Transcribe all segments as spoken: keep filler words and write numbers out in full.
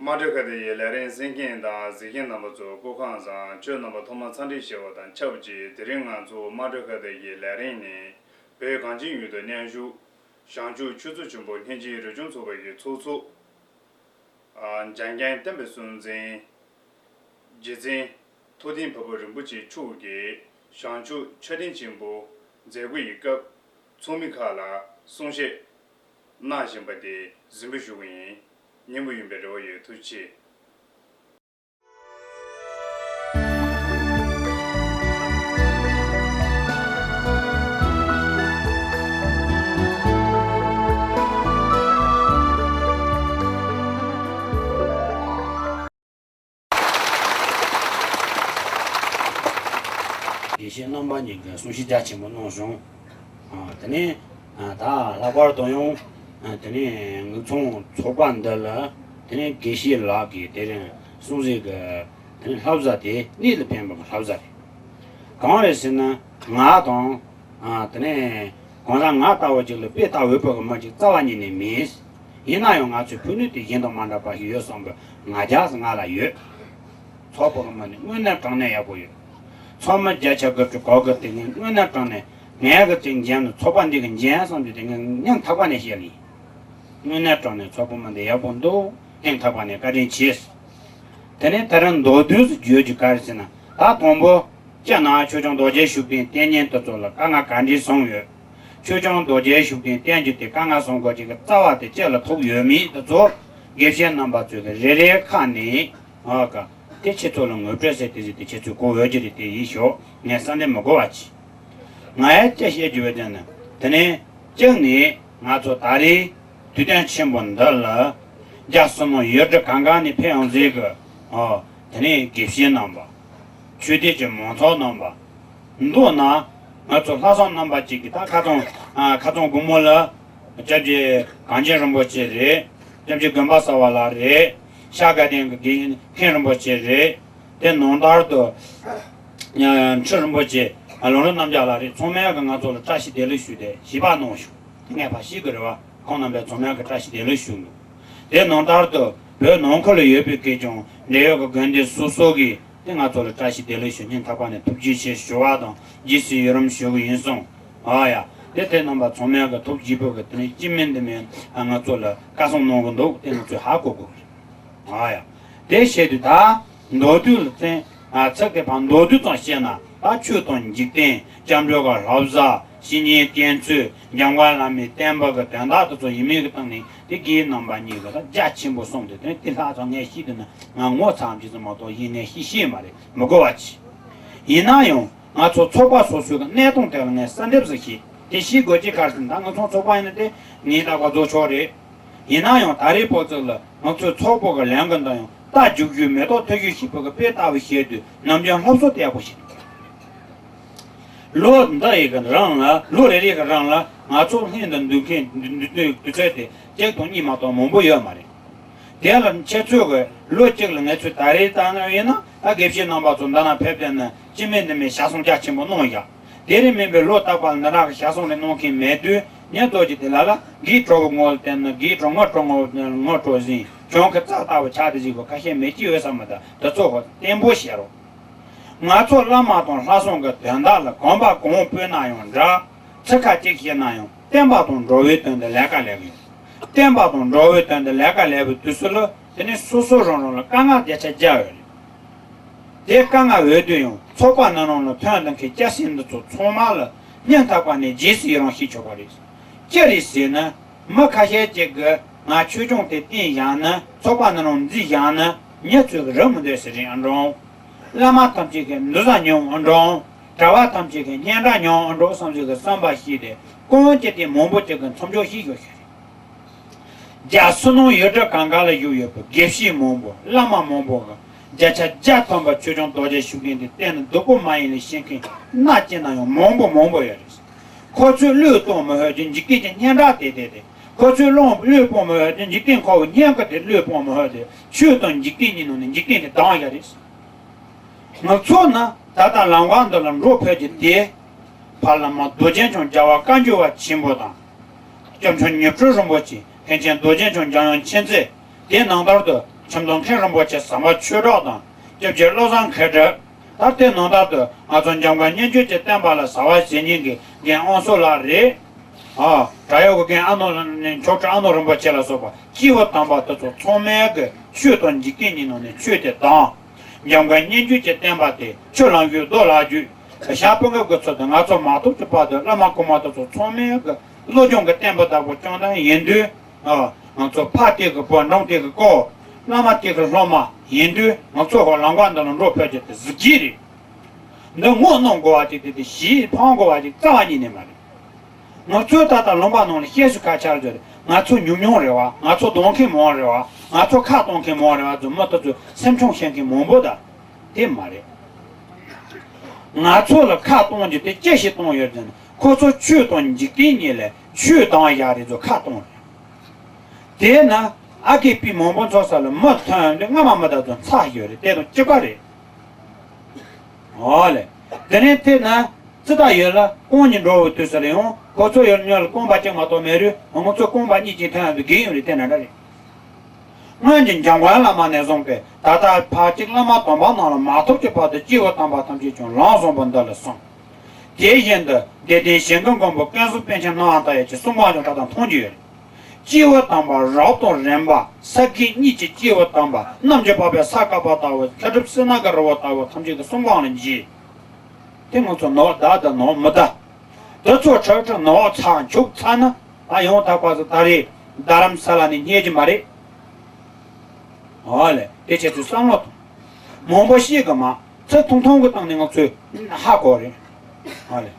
དམངས་ཁྲོད་ཁ་བརྡའི་ལས་རིམ་གསན་མཁན་དང་གཟིགས་མཁན་རྣམ་པ་ཚོ་སྐུ་ཁམས་བཟང་། ཆོས་རྣམ་པ་ཐོག་མར་འཚམས་འདྲི་ཞུ་བ་དང་ཆབས་ཅིག་དེ་རིང་ང་ཚོ་དམངས་ཁྲོད་ཁ་བརྡའི་ལས་རིམ་ནི་བོད་གངས་ཅན་ཡུལ་དུ་གནས་བཞུགས་བྱང་ཆུབ་ཆོས་མཚོ་ཆེན་པོ་མཁན་ཆེན་རི་ལྗོངས་ཚོགས་པ་ཡི་ཚོགས་གཙོ། འཇམ་མགོན་བསྟན་པའི་སྲོལ་འཛིན། རྗེ་བཙུན་ཐུབ་བསྟན་དཔའ་བོ་རིན་པོ་ཆེ་མཆོག་གིས་བྱང་ཆུབ་མཆོད་རྟེན་ཆེན་པོ་མཛད་སྒོ་ཡི་སྐབས་ཚོགས་མི་ཁག་ལ་གསུང་བཤད་གནང་བཞིན་པ་དེ་གཟིགས་འབུལ་ཞུ་གི་ཡིན། སྙན་པོ་ཡིན་པའི་རེ་བ་ཡོད། ཐུགས་རྗེ་ཆེ། དགེ་བཤེས་རྣམ་པ་གཉིས་ཀྱིས་གསུང་བཤད་རྒྱ་ཆེན་པོ་གནང་བྱུང་། ཨ། དེ་ནས་ཨ། ད་ལྷག་པར་དུ་ཡང་ཨ། དེ་ནས་ངེད་ཚོ་ཚོགས་པ་འདི་ལ་དེ་ནས་དགེ་བཤེས་ལགས་ཀྱིས་དེ་རིང་གསུང་བཤད་ཀྱི་དེ་ནས་བསླབ་བྱ་དེ་གནད་ལ་ཕན་པའི་བསླབ་བྱ་རེད། གང་རེད་ཟེར་ན། ང་དང་ཨ། དེ་ནས་གང་ཟག་ང་ལྟ་བུ་ཅིག་ལ་དཔེ་ལྟ་འོས་པ་གི་མི་ཅིག་རྩ་བ་ཉིད་ནས་མེད། ཡིན་ན་ཡང་ང་ཚོའི་ཕུགས་ནུས་དེ་གཞན་དང་མ་འདྲ་པ་ཞིག་ཡོད་བསམ་པའི་ང་རྒྱལ་ང་ལ་ཡོད། ཚོགས་པ་གི་མི་ནི་དངོས་གནས་དྲང་གནས་ཡག་པོ་ཡོད། ཚོགས་མི་བརྒྱ་ཆ་དགུ་བཅུ་གོ་དགུ་དེ་ངས་དངོས་གནས་དྲང་གནས་ངས་གི་ཅིག་འཇོན་ནས་ཚོགས་པ་འདི་གི་འཇོན་བསམ་རྒྱུ་དེ་ངས་སྙིང་ཐག་པ་ནས་བཤད་ལ་ཡིན། དངོས་གནས་དྲང་གནས་ཚོགས་པ་མི་འདི་ཡག་པོ་འདུག་སྙིང་ཐག་པ་ནས་བཀའ་དྲིན་ཆེ། དེ་ནས་ད་རུང་མདོར་བསྡུས་སུ་བརྗོད་རྒྱུ་ག་རེ་ཟེར་ན། ད་དང་པོ། སྤྱིར་ན་ཆོས་སྐྱོང་རྡོ་རྗེ་ཤུགས་ལྡན་བསྟེན་མཁན་དེ་ཚོ་ལ་དཀའ་ངལ་ག་འདྲས་བྱུང་ཡོད། ཆོས་སྐྱོང་རྡོ་རྗེ་ཤུགས་ལྡན་བསྟེན་རྒྱུ་དེ་དཀའ་ངལ་བྱུང་དགོས་ཀྱི་རྩ་བ་དེ་ཅི་ལ་ཐུག་ཡོད་མེད་དེ་ཚོ་དགེ་བཤེས་རྣམ་པ་ཚོས་རེ་རེ་ཁ་ནས་ཨ་ཀ་དེ་ཁྱེད་ཚོ་ལ་ངོ་སྤྲོད་བྱས་ཏེ་ཟེར་ཏེ་ཁྱེད་ཚོས་གོ་འོས་ཀྱི་རེད། དེ་ཡིན་ཤོག་ངས་ས་འདི་མི་གོ་བ་བྱེད། ང་ཡ་ཅི་བཤད་རྒྱུ་བས་ཟེར་ན། དེ་ནས་གཅིག་ནས་ང་ཚོ་ད་རེས་དུས་སྟོན་ཆེན་པོ་འདི་ལ་རྒྱ་སྲིད་ནང་ཡུལ་གྲུ་གང་ག་ནས་ཕེབས་ཡོང་མཛད་ཀྱི་ཨོ་དེ་ནས་དགེ་བཤེས་རྣམ་པ། ཆོས་སྡེ་གི་མང་ཚོགས་རྣམ་པ། མདོར་ན་ང་ཚོ་ལྷག་བསམ་རྣམ་པ་གཅིག་གིས་ད་ཁ་སང་ཨ་ཁ་སང་དགོང་མོ་ལ་སྐྱབས་རྗེ་གངས་ཅན་རིན་པོ་ཆེ་རེད། སྐྱབས་རྗེ་དགོན་པ་གསར་བ་ལགས་རེད། ཤར་དགའ་ལྡན་གྱི་དགེ་རྒན་མཁན་རིན་པོ་ཆེ་རེད། དེ་ནང་ལྟར་དུ་ཁྲི་རིན་པོ་ཆེ་ལུང་རིགས་རྣམ་རྒྱལ་ལགས་རེད། ཚང་མས་ཀྱིས་ང་ཚོ་ལ་བཀྲ་ཤིས་བདེ་ལེགས་ཞུས་ཏེ་ཞལ་པར་གནང་བྱུང་། དེ་ངས་ཕར་ཞུ་གི་རེད་བ། ཁོང་རྣམ་པས་ཚང་མས་ཀྱིས་བཀྲ་ཤིས་བདེ་ལེགས་ཞུ་འདུག་དེ་ནང་ལྟར་དུ་བོད་ནང་ཁུལ་ལ་ཡོད་པའི་སྐད་ཀྱང་འབྲེལ་ཡོད་ཀྱི་དགོན་སྡེ་སོ་སོ་གིས་དེ་ང་ཚོ་ལ་བཀྲ་ཤིས་བདེ་ལེགས་ཞུ་སྙིང་ཐག་པ་ནས་ཐུགས་རྗེ་ཆེ་ཞུ་བ་དང་རྗེས་སུ་ཡི་རང་ཞུ་གི་ཡིན་གསུངས། ཨ་ཡ། དེ་དེ་རྣམ་པ་ཚང་མས་ཀྱིས་ཐུགས་དགྱེས་པོ་གི་དེ་ནས་སྤྱི་མིང་འདི་མིང་ང་ཚོ་ལ་བཀའ་གསུང་གནང་གི་འདུག་དེ་ང་ཚོས་ཧ་གོ་དགོས་ཀྱི་རེད། ཨ་ཡ། དེ་བཤད་དུས་ད་མདོར་བསྡུས་ལ་བརྟེན་ཨ་ཚིག་དེ་ཕར་མདོར་བསྡུས་ཙམ་བཤད་ན། ད་ཆོས་དང་འཇིག་རྟེན་སྐྱབས་འགྲོ་གི་བསླབ་བྱ་བཤེས་གཉེན་བསྟེན་ཚུལ་འཇམ་མགོན་བླ་མའི་བསྟན་པ་གི་དོན་དག་དེ་ཚོ་ཡིན་མིན་གྱི་སྟེང་ནས་དེ་དགེ་རྣམ་པ་གཉིས་ཀྱིས་ད་རྒྱ་ཆེན་པོ་གསུངས་ཏེ། དེ་དེ་ལྷག་ཙམ་ངས་ཤེས་དུས་ན་ང་ངོ་ཚ་ཙམ་ཅིག་ཙམ་མ་གཏོགས་གཞན་ངས་ཤེས་ཤེས་མ་རེད། མི་གོ་བ་བྱེད། ཡིན་ན་ཡང་ང་ཚོ་ཚོགས་པ་སོ་སོའི་གི་གནས་སྟངས་དེ་ལ་ངས་གསལ་འདེབས་ཟིག་བྱེད། དེ་ཤེས་དགོས་ཀྱི་ག་རེ་ཟེར་ན། ད་ང་ཚོ་ཚོགས་པ་ཡིན་ན་དེ་ངའི་རྟག་པར་རྫོགས་ཆོག་རེད། ཡིན་ན་ཡང་ད་རེས་ཕོ་ཚོད་ལ་ང་ཚོའི་ཚོགས་པ་གི་ལས་འགུལ་འདི་ཡང་རྟ་རྒྱུག་རྒྱུ་མེ་ཏོག་འཐོར་རྒྱུ་ཞེས་པ་གི་དཔེ་ལྟ་བུ་བྱས་དུས་ནམ་རྒྱུན་སློབ་གསོ་དེ་ཡག་པོ་བྱེད་དགོས། ལོ་འདི་ཡི་གི་རིང་ལ་ལོ་རེ་རེ་གི་རིང་ལ་ང་ཚོ་ལྷན་དུ་འདུས་མཁན་འདུས་འདུས་འདུས་ཚོད་དེ་གཅིག་དང་གཉིས་མ་གཏོགས་མང་པོ་ཡོད་མ་རེད། དེ་ལ་ཁྱེད་ཚོས་གི་ལོ་གཅིག་ལ་ང་ཚོས་ད་རེས་ལྟ་ན་ཡིན་ན། ད་དགེ་བཤེས་རྣམ་པ་ཚོ་འདི་ན་ཕེབས་ཏེ་ནི་སྤྱི་མིང་འདི་མིང་ཞལ་གསུང་རྒྱ་ཆེན་པོ་གནང་ཡ། དེ་རིང་མིན་པའི་ལོ་རྟག་པར་འདི་འདྲ་གི་ཞལ་གསུང་རེ་གནང་མཁན་མེད་དུས། ཉན་ཐོས་ཀྱི་དེ་ལ་ལ་གིས་གྲོགས་ངོ་བསྟན་ན་གིས་གྲོགས་ངོ་གྲོགས་ངོ་ངོ་གྲོགས་ཟིན་གྱོང་གི་རྩ་ལྟ་བུ་ཆགས་ཏེ་ཞིག་གོ་ཁ་ཤས་མེད་ཀྱི་ཡོད་ས་མ་ད་དེ་ཚོ་གོ་བརྟན་པོ་བཤད་རོགས། ང་ཚོ་བླ་མ་དང་ལྷ་སྲུང་གི་དོན་དག་ལ་གོམ་པ་གང་སྤོས་ན་ཡང་འདྲ། ཚིག་ཁ་གཅིག་བཤད་ན་ཡང་བསྟན་པ་དང་འགྲོ་བའི་དོན་དུ་ལས་ཀ་ལས་གི་ཡོད། བསྟན་པ་དང་འགྲོ་བའི་དོན་དུ་ལས་ཀ་ལས་པའི་དུས་སུ་ལ་དེ་ནི་སོ་སོ་རང་རང་ལ་དཀའ་ངལ་བརྒྱ་ཆ་བརྒྱ་ཡོད་རེད། དེ་དཀའ་ངལ་ཡོད་དུས་ཡང་ཚོགས་པ་ནང་ལ་ཐོན་བཏང་མཁན་སྐྱ་སེར་འདི་ཚོ་ཚང་མ་ལ་སྙིང་ཐག་པ་ནས་རྗེས་སུ་ཡི་རང་ཞུ་ཆོག་པ་རེད། ཅི་རེད་ཟེར་ན། མི་ཁ་ཤས་ཅིག་གིས་ང་ཆོས་སྐྱོང་དེ་བསྟེན་བཞག་ན། ཚོགས་པ་ནང་ལ་འཛུལ་བཞག་ན། ངེད་ཚོས་རེད་མི་འདོད་ཟེར་རིན་ཨ་འགྲོ། བླ་མ་ཐམས་ཅད་ཀྱིས་འདུ་ས་མྱོང་ཨ་འགྲོ། གྲྭ་བ་ཐམས་ཅད་ཀྱིས་སྙན་གྲགས་མྱོང་ཨ་འགྲོ་བསམ་ཚུལ་གྱི་བསམ་པ་ཞིག་དེ་ཀུན་གྱིས་དེ་མང་པོ་ཅིག་གིས་མཚམས་འཇོག་བྱེད་དགོས་ཤིག་རེད། རྒྱ་སུ་ནང་ཡུལ་གྲུ་གང་ག་ལ་བཞུགས་ཡོད་པའི་དགེ་བཤེས་མང་པོ་བླ་མ་མང་པོ་གིས་བརྒྱ་ཆ་བརྒྱ་ཐམ་པ་ཆོས་སྐྱོང་རྡོ་རྗེ་ཤུགས་ལྡན་དེ་བསྟེན་ན་སྡུག་པོ་མ་ཡིན་ལ་ཤེས་མཁན་སྣ་གཅིག་ན་ཡང་མང་པོ་མང་པོ་ཡོད་རེད། ཁོ་ཚོས་བློས་གཏོང་མི་ཕོད་དུས་འཇིག་རྟེན་གྱི་སྙན་གྲགས་དེ་དེ་དེ། ཁོ་ཚོས་བློ་བློས་གཏོང་མི་ཕོད་དུས་འཇིག་རྟེན་ཁོ་བོ་སྙན་གི་དེ་བློས་གཏོང་མི་ཕོད་དུས་ཆོས་དང་འཇིག་རྟེན་གཉིས་ནང་ནས་འཇིག་རྟེན་དེ་དྭངས་ཡ་རེད། ང་ཚོ་ནི་ད་ལྟ་ལམ་ཁ་འདི་ལ་འགྲོ་ཕོད་ཀྱི་དེ། ཕ་བླ་མ་རྡོ་རྗེ་འཆང་རྒྱལ་བ་བཀའ་འགྱུར་བ་ཆེན་པོ་དང་། སྐྱབས་མཆོག་མྱུར་འཕྲུལ་རིན་པོ་ཆེ། མཁན་ཆེན་རྡོ་རྗེ་འཆང་འཇམ་དབྱངས་མཁྱེན་བརྩེ། དེ་ནང་ལྟར་དུ་ ཁྲིམས་དང་མཁན་རིན་པོ་ཆེ་ཟམ་པ་ཆོས་གྲགས་དང་སྐྱབས་རྗེ་བློ་བཟང་མཁས་གྲུབ། ད་ལྟའི་ནང་ལྟར་དུ་ང་ཚོ་འཇམ་མགོན་སྙན་བརྒྱུད་ཀྱི་བསྟན་པ་ལ་ཟ་བ་བྱེད་མཁན་གྱི་རྒན་དབང་ཕྱུག་ལགས་རེད། ཨ། བྲག་གཡབ་ཀྱི་རྒན་ཨ་ནོ་ནས་མཆོག་སྤྲུལ་ཨ་ནོ་རིན་པོ་ཆེ་ལ་སོགས་པ་སྐྱེས་བུ་དམ་པ་དེ་ཚོ་ཚང་མའི་གི་ཆོས་དང་འཇིག་རྟེན་གཉིས་ནང་ནས་ཆོས་དེ་དང་། འཇམ་མགོན་སྙན་བརྒྱུད་ཀྱི་བསྟན་པ་དེ་ཆུ་ལམ་བཞུད་རྡོ་ལ་བརྒྱུད། ཞྭ་སྤུ་འགག་གི་ཚུལ་དུ་ང་ཚོ་མ་ཐུག་གི་བར་དུ་བླ་མ་གོང་མ་དེ་ཚོ་ཚང་མའི་གི་བློ་སྦྱོང་གི་བསྟན་པ་བདག་པོ་བསྐྱངས་བསྟན་ཡིན་དུས། ཨ། ང་ཚོ་ཕ་སྐད་ཀྱི་བུ། འབྲོང་སྐད་ཀྱི་ཀོ། བླ་མ་སྐད་ཀྱི་སློབ་མ་ཡིན་དུས་ང་ཚོ་ཧོ་ལམ་ཀ་འདི་ལ་འགྲོ་ཕོད་རྒྱུ་དེ་གཟི་བརྗིད་རེད། འདི་ངོ་གནོང་དགོས་པ་ཅིག་དེ་དེ་གཞི་འཕང་དགོས་པ་ཅིག་རྩ་བ་ཉིད་ནས་མ་རེད། ང་ཚོས་ད་ལྟ་ལུང་པ་ནང་ལ་བཤད་སྲོལ་ག་ཆགས་ཡོད་རེད། ང་ཚོ་ཉུང་ཉུང་རེད་བ། ང་ཚོ་གཏོང་མཁན་མང་རེད་བ། ང་ཚོ་ཁ་གཏོང་མཁན་མང་རེད་བ་ཚོ་མི་དེ་ཚོ་སེམས་ཆུང་བཤད་མཁན་མང་པོ་ད་དེ་མ་རེད། ང་ཚོ་ལ་ཁ་གཏོང་རྒྱུ་དེ་ཅི་ཞིག་གཏོང་ཡོད་ཟེར་ན། ཁོ་ཚོ་ཆོས་དང་འཇིག་རྟེན་གཉིས་ལ་ཆོས་དང་ཡ་རེ་ཚོ་ཁ་གཏོང་རེད། དེས་ན་ཨ་ཁེ་པི་མང་པོ་ཚོ་ས་ལ་མི་ཐོན་འདི་སྔ་མ་མི་ད་ཚོ་ཚ་ཡོད་རེད། དེ་དང་གཅིག་པ་རེད། ཨོ་ལེ། དེ་ནས་དེ་ན་ཙི་ད་ཡོད་ལ་རྐང་གཉིས་འགྲོ་བའི་དུས་ས་ལ་ཡང་ཁོ་ཚོ་ཡོད་ཉོ་ལ་རྐང་པ་གཅིག་མ་གཏོགས་མེད་རུང་ང་ཚོ་རྐང་པ་གཉིས་ཀྱིས་ཐོན་འདི་དགེ་ཡོད་རེད། དེ་ན་འདྲ་རེད། སྔོན་གྱི་འཇམ་མགོན་བླ་མ་ནས་བཟུང་སྟེ་ད་ལྟ་ཕར་གཅིག་བླ་མ་དམ་པ་རྣམས་ལ་མ་ཐོབ་ཀྱི་བར་དུ་སྐྱེས་བུ་དམ་པ་ཐམས་ཅད་ཀྱང་ལམ་བཟང་པོ་འདི་ལ་སོང་། དེ་བཞིན་དུ་དད་ལྡན་ཞིང་གི་མགོན་པོ་ཀུན་བཟང་པཎ་ཆེན་སྣང་བ་མཐའ་ཡས་ཀྱི་གསུང་འབུམ་ཀྱང་ད་ལྟ་མཐོང་རྒྱུ་ཡོད་རེད། སྐྱེས་བུ་དམ་པ་རབ་དང་རིམ་པ་ས་དགེ་གཉིས་ཀྱི་སྐྱེས་བུ་དམ་པ་རྣམ་འབྱེད་འཕགས་པའི་ས་ག་པ་ལྟ་བུ། ལྷ་གྲུབ་སེར་སྣ་གི་རི་བོ་ལྟ་བུ་ཐམས་ཅད་ཀྱི་གསུང་འབུམ་ལ་མཇལ། དེ་ང་ཚོ་ནོར་བདག་དང་ནོར་མི་བདག་དེ་ཚོ་ཁྲག་ཁྲག་ནོར་ཚར་འཇོག་ཚར་ན་ད་ཡང་དག་པ་ཟེར་ད་རེས་རྡ་རམ་ས་ལ་ནས་རྙེད་ཀྱི་མ་རེད། ཨོ་ལེ། དེ་ཁྱེད་ཚོས་བསམ་བློ་ཐོངས། མང་པོ་ཤེས་གི་མ། ཚིག་ཐུང་ཐུང་གི་སྟེང་ནས་ང་ཚོས་ཧ་གོ་རེད། ཨོ་ལེ།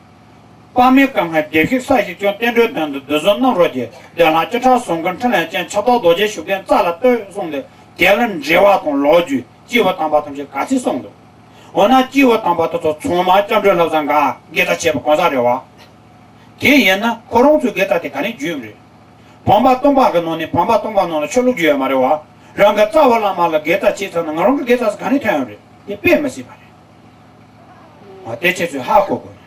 དཔག་མེད་སྐར་མའི་བདེ་གཤེགས་ས་གཞི་སྐྱོང་། བསྟན་འགྲོའི་དོན་དུ་བདུད་བཟང་རྣམ་རོལ་གྱིས། བདེ་བླག་ཅི་ཕྲ་ཟུང་གིས་འཕྲིན་ལས་བསྐྱངས། ཁྱབ་བདག་རྡོ་རྗེ་ཤུགས་ལྡན་རྩ་ལ་གཏོད་གསུངས་ཏེ། དེ་ལ་འགྲེལ་བ་དང་ལོ་རྒྱུས་སྐྱེས་བུ་དམ་པ་ཐམས་ཅད་ག་ཚོད་གསུངས་འདུག་འོ་ན་སྐྱེས་བུ་དམ་པ་དེ་ཚོ་ཚང་མ་སྐྱབས་འགྲོའི་བློ་བཟང་ག་དགེ་རྩ་ཆེ་བ་གང་ཟག་རེད་བ། དེ་ཡིན་ན་ཁོ་རང་ཚོའི་དགེ་རྩ་དེ་ག་ནས་བརྒྱུད་ཡོད་རེད། བམ་པ་སྟོང་པ་གི་ནང་ནས་བམ་པ་སྟོང་པ་ནང་ལ་ཆུ་བླུགས་རྒྱུ་ཡོད་མ་རེད་བ། རང་གི་རྩ་བའི་བླ་མ་ལ་དགེ་རྩ་བྱས་ཚར་ན་ང་རང་གི་དགེ་རྩ་ག་ནས་ཐོན་ཡོད་རེད། དེ་དཔེ་མི་སྲིད་པ་རེད། དེ་ཁྱེད་ཚོས་ཧ་གོ་དགོས།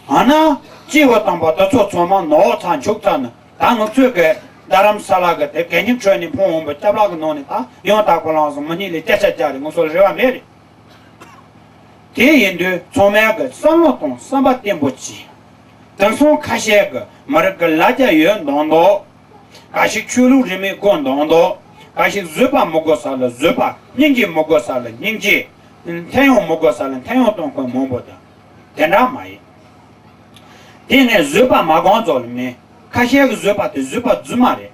ཨ་ན། སྐྱེས་བུ་དམ་པ་དེ་ཚོ་ཚང་མ་ནོར་ཚར་འཇོག་ཚར་ན་ད་ང་ཚོས་གི་རྡ་རམ་ས་ལ་གི་དེ་གད་སྙིགས་ཁྲོད་ནས་འཕངས་འོང་བའི་སྐྱབས་ལག་གི་ནང་ནས་ད་ཡང་དག་པ་ལམ་བཟང་མི་རྙེད་ལས་སྐྱ་ཆ་རྒྱག་རེད། ང་ཚོ་ལ་རེ་བ་མེད་རེད། དེ་ཡིན་དུས་ཚང་མས་གི་བསམ་བློ་གཏོང་། བསམ་པ་བརྟན་པོ་གྱིས། དེང་སང་ཁ་ཤས་ཀྱིས་མི་རིགས་ཀྱི་ལ་རྒྱ་ཡོད་མདོག་མདོག་འགའ་ཞིག་ཆོས་ལུགས་རིས་མེད་དགོས་མདོག་མདོག་འགའ་ཞིག་བཟོད་པ་མི་དགོས་ས་ལ་བཟོད་པ། སྙིང་རྗེ་མི་དགོས་ས་ལ་སྙིང་རྗེ། འཐེན་ཡོང་མི་དགོས་ས་ལ་འཐེན་ཡོང་གཏོང་མཁན་མང་པོ་འདུག་དེ་འདྲ་མ་ཡིན། དེ་ངས་བཟོད་པ་མ་དགོས་ཚོ་ལ་མིན། ཁ་ཤས་ཀྱི་བཟོད་པ་དེ་བཟོད་པ་རྫུན་མ་རེད།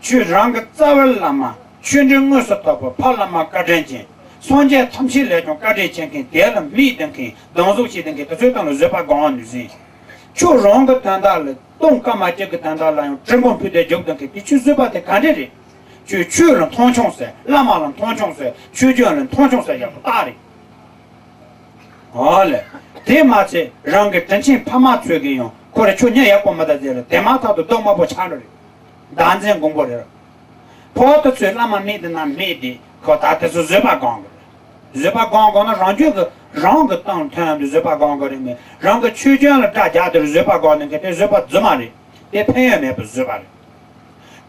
ཁྱོད་རང་གི་རྩ་བའི་བླ་མ། ཆོས་འབྲེལ་དངོས་སུ་ཐོབ་པའི་ཕ་བླ་མ་བཀའ་དྲིན་ཅན། སངས་རྒྱས་ཐམས་ཅད་ལས་ཀྱང་བཀའ་དྲིན་ཆེ་མཁན་དེ་ལ་སྨད་བསྡད་མཁན་སྡང་ཟུག་བྱེད་བསྡད་མཁན་དེ་ཚོའི་སྟེང་ལ་བཟོད་པ་དགོས་ནི་ཟིན། ཁྱོད་རང་གི་དོན་དག་ལ་སྟོང་སྐར་མ་གཅིག་གི་དོན་དག་ལ་ཡང་གྲི་མགོ་ཕུད་དེ་རྒྱུག་བསྡད་མཁན་དེ་ཁྱོད་བཟོད་པ་དེ་ག་འདྲ་རེད། ཁྱོད་ཆོས་ལ་མཐོང་ཆུང་ཟེར། བླ་མ་ལ་མཐོང་ཆུང་ཟེར། ཆོས་བརྒྱུད་ལ་མཐོང་ཆུང་ཟེར་ཡག་པོ་རྟགས་རེད། ཨོ་ལེ། དེ་མ་ཚད་རང་གི་དྲིན་ཆེན་ཕ་མ་ཚོས་ཀྱིས་ཡང་ཁོ་རེ་ཁྱོད་ཉན་ཡག་པོ་མི་འདུག་ཟེར་ལ་དེ་མ་ཐག་ཏུ་རྡོག་དམར་པོ་ཆགས་འགྲོ་རེད། བདག་འཛིན་འགོང་པོ་རེད། ཕོ་དེ་ཚོས་བླ་མ་སྨད་དེ་ན་སྨད་དེ་ཁོ་ད་དེ་ཚོ་བཟོད་པ་སྒོམ་དགོས་རེད། བཟོད་པ་སྒོམ་དགོས་ན་རང་རྒྱུད་ཀྱི་རང་གི་སྟེང་ཐོན་དུ་བཟོད་པ་སྒོམ་དགོས་རེད་མེད། རང་གི་ཆོས་སྐྱོན་ལ་དགྲ་རྒྱག་དེར་བཟོད་པ་སྒོམ་ནས་མཁན་དེ་བཟོད་པ་རྫུན་མ་རེད། དེ་ཕན་ཡོན་མེད་པའི་བཟོད་པ་རེད།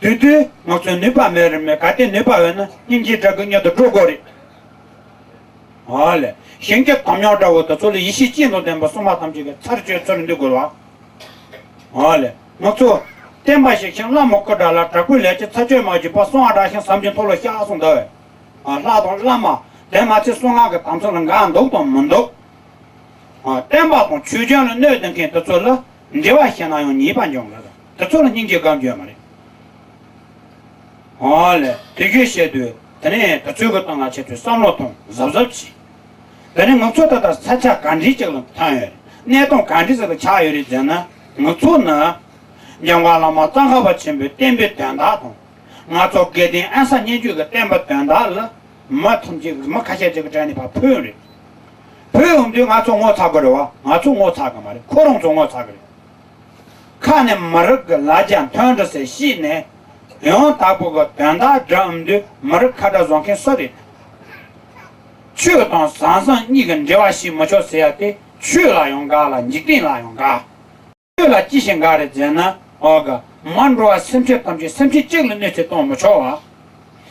དེ་དུས་ང་ཚོས་ནུས་པ་མེད་རེད་མེད། གལ་ཏེ་ནུས་པ་ཡོད་ན་སྙིང་རྗེ་དགྲ་གི་མཉམ་དུ་འགྲོ་དགོས་རེད། ཨ་ལས། གཞན་གྱི་དམ་ཉམས་དགྲ་བོ་དེ་ཚོ་ལ་ཡེ་ཤེས་སྐྱེས་དང་ལྡན་པ་སྲུང་མ་ཐམས་ཅད་ཀྱིས་ཚར་གཅོད་ཚུར་འདུལ་དགོས་པ། ཨ་ལས། ང་ཚོ་བསྟན་པ་ཞིག་ཞིང་བླ་མ་སྐུ་དགྲ་ལ། དྲག་པོའི་ལས་ཀྱིས་ཚར་གཅོད་མ་བགྱིས་པ། གསང་བ་དགྲ་ཞིང་ཟམ་གྱི་མཐོ་ལ་བཤགས་གསུངས་འདུག་བས། ཨ། ལྷ་དང་བླ་མ་དེ་མ་ཚད་གསང་སྔགས་ཀྱི་དམ་ཚིག་ལ་འགལ་འདུག་དང་མི་འདུག་ཨ། བསྟན་པ་དང་ཆོས་སྐྱོན་ལ་གནོད་བསྡད་མཁན་དེ་ཚོ་ལ་འགྲེལ་བ་བཤད་ན་ཡང་ཉེས་པ་འབྱུང་གི་རེད། དེ་ཚོ་ལ་སྙིང་རྗེ་སྒོམ་རྒྱུ་ཡོད་མ་རེད། ཨོ་ལེ། དེ་སྐད་བཤད་དུས་དེ་ནས་དེ་ཚོའི་གི་སྟེང་ལ་ཁྱེད་ཚོས་བསམ་བློ་ཐོངས། གཟབ་གཟབ་བྱས། དེ་ནས་ང་ཚོ་ད་ལྟ་ས་ཆ་ག་འདྲའི་ཅིག་ལ་ཐོན་ཡོད་རེད། གནས་སྟངས་ག་འདྲ་ཟིག་ལ་ཆགས་ཡོད་རེད་ཟེར་ན། ང་ཚོ་ནི་འཇམ་མགོན་བླ་མ་ཙོང་ཁ་པ་ཆེན་པོའི་བསྟན་པའི་དོན་དག་དང་། ང་ཚོ་དགེ་ལྡན་ཨ་གསར་སྙན་བརྒྱུད་ཀྱི་བསྟན་པའི་དོན་དག་ལ་མི་ཐམས་ཅད་ཀྱིས། མི་ཁ་ཤས་ཅིག་གི་དྲན་ནས་ཕར་ཕུད་ཡོད་རེད། ཕུད་ཡོང་དུས་ང་ཚོ་ངོ་ཚ་དགོས་རེད་བ། ང་ཚོ་ངོ་ཚ་གི་མ་རེད། ཁོ་རང་ཚོ་ངོ་ཚ་གི་རེད། ཁ་ནས་མི་རིགས་ཀྱི་ལ་རྒྱ་མཐུན་སྒྲིལ་ཟེར་བཤད་ནས། ཡང་དག་པོ་གི་དོན་དག་སྒྲུབ་འདོད་མི་རིགས་ཁ་བརྡ་བཟོ་མཁན་སུ་རེད། ཆོས་དང་ཟང་ཟིང་གཉིས་ཀྱི་འབྲེལ་བ་ཞིག་མི་ཆོག་ཟེར་ཡ་དེ་ཆོས་ལ་ཡང་འགལ་ལ་འཇིག་རྟེན་ལ་ཡང་འགལ། ཆོས་ལ་ཅི་ཞིག་འགལ་རེད་ཟེར་ན། འོ་ག་མ་འགྲོ་བ་སེམས་ཅན་ཐམས་ཅད་སེམས་ཅན་གཅིག་ལ་གནོད་འཚེ་གཏོང་མི་ཆོག་བ།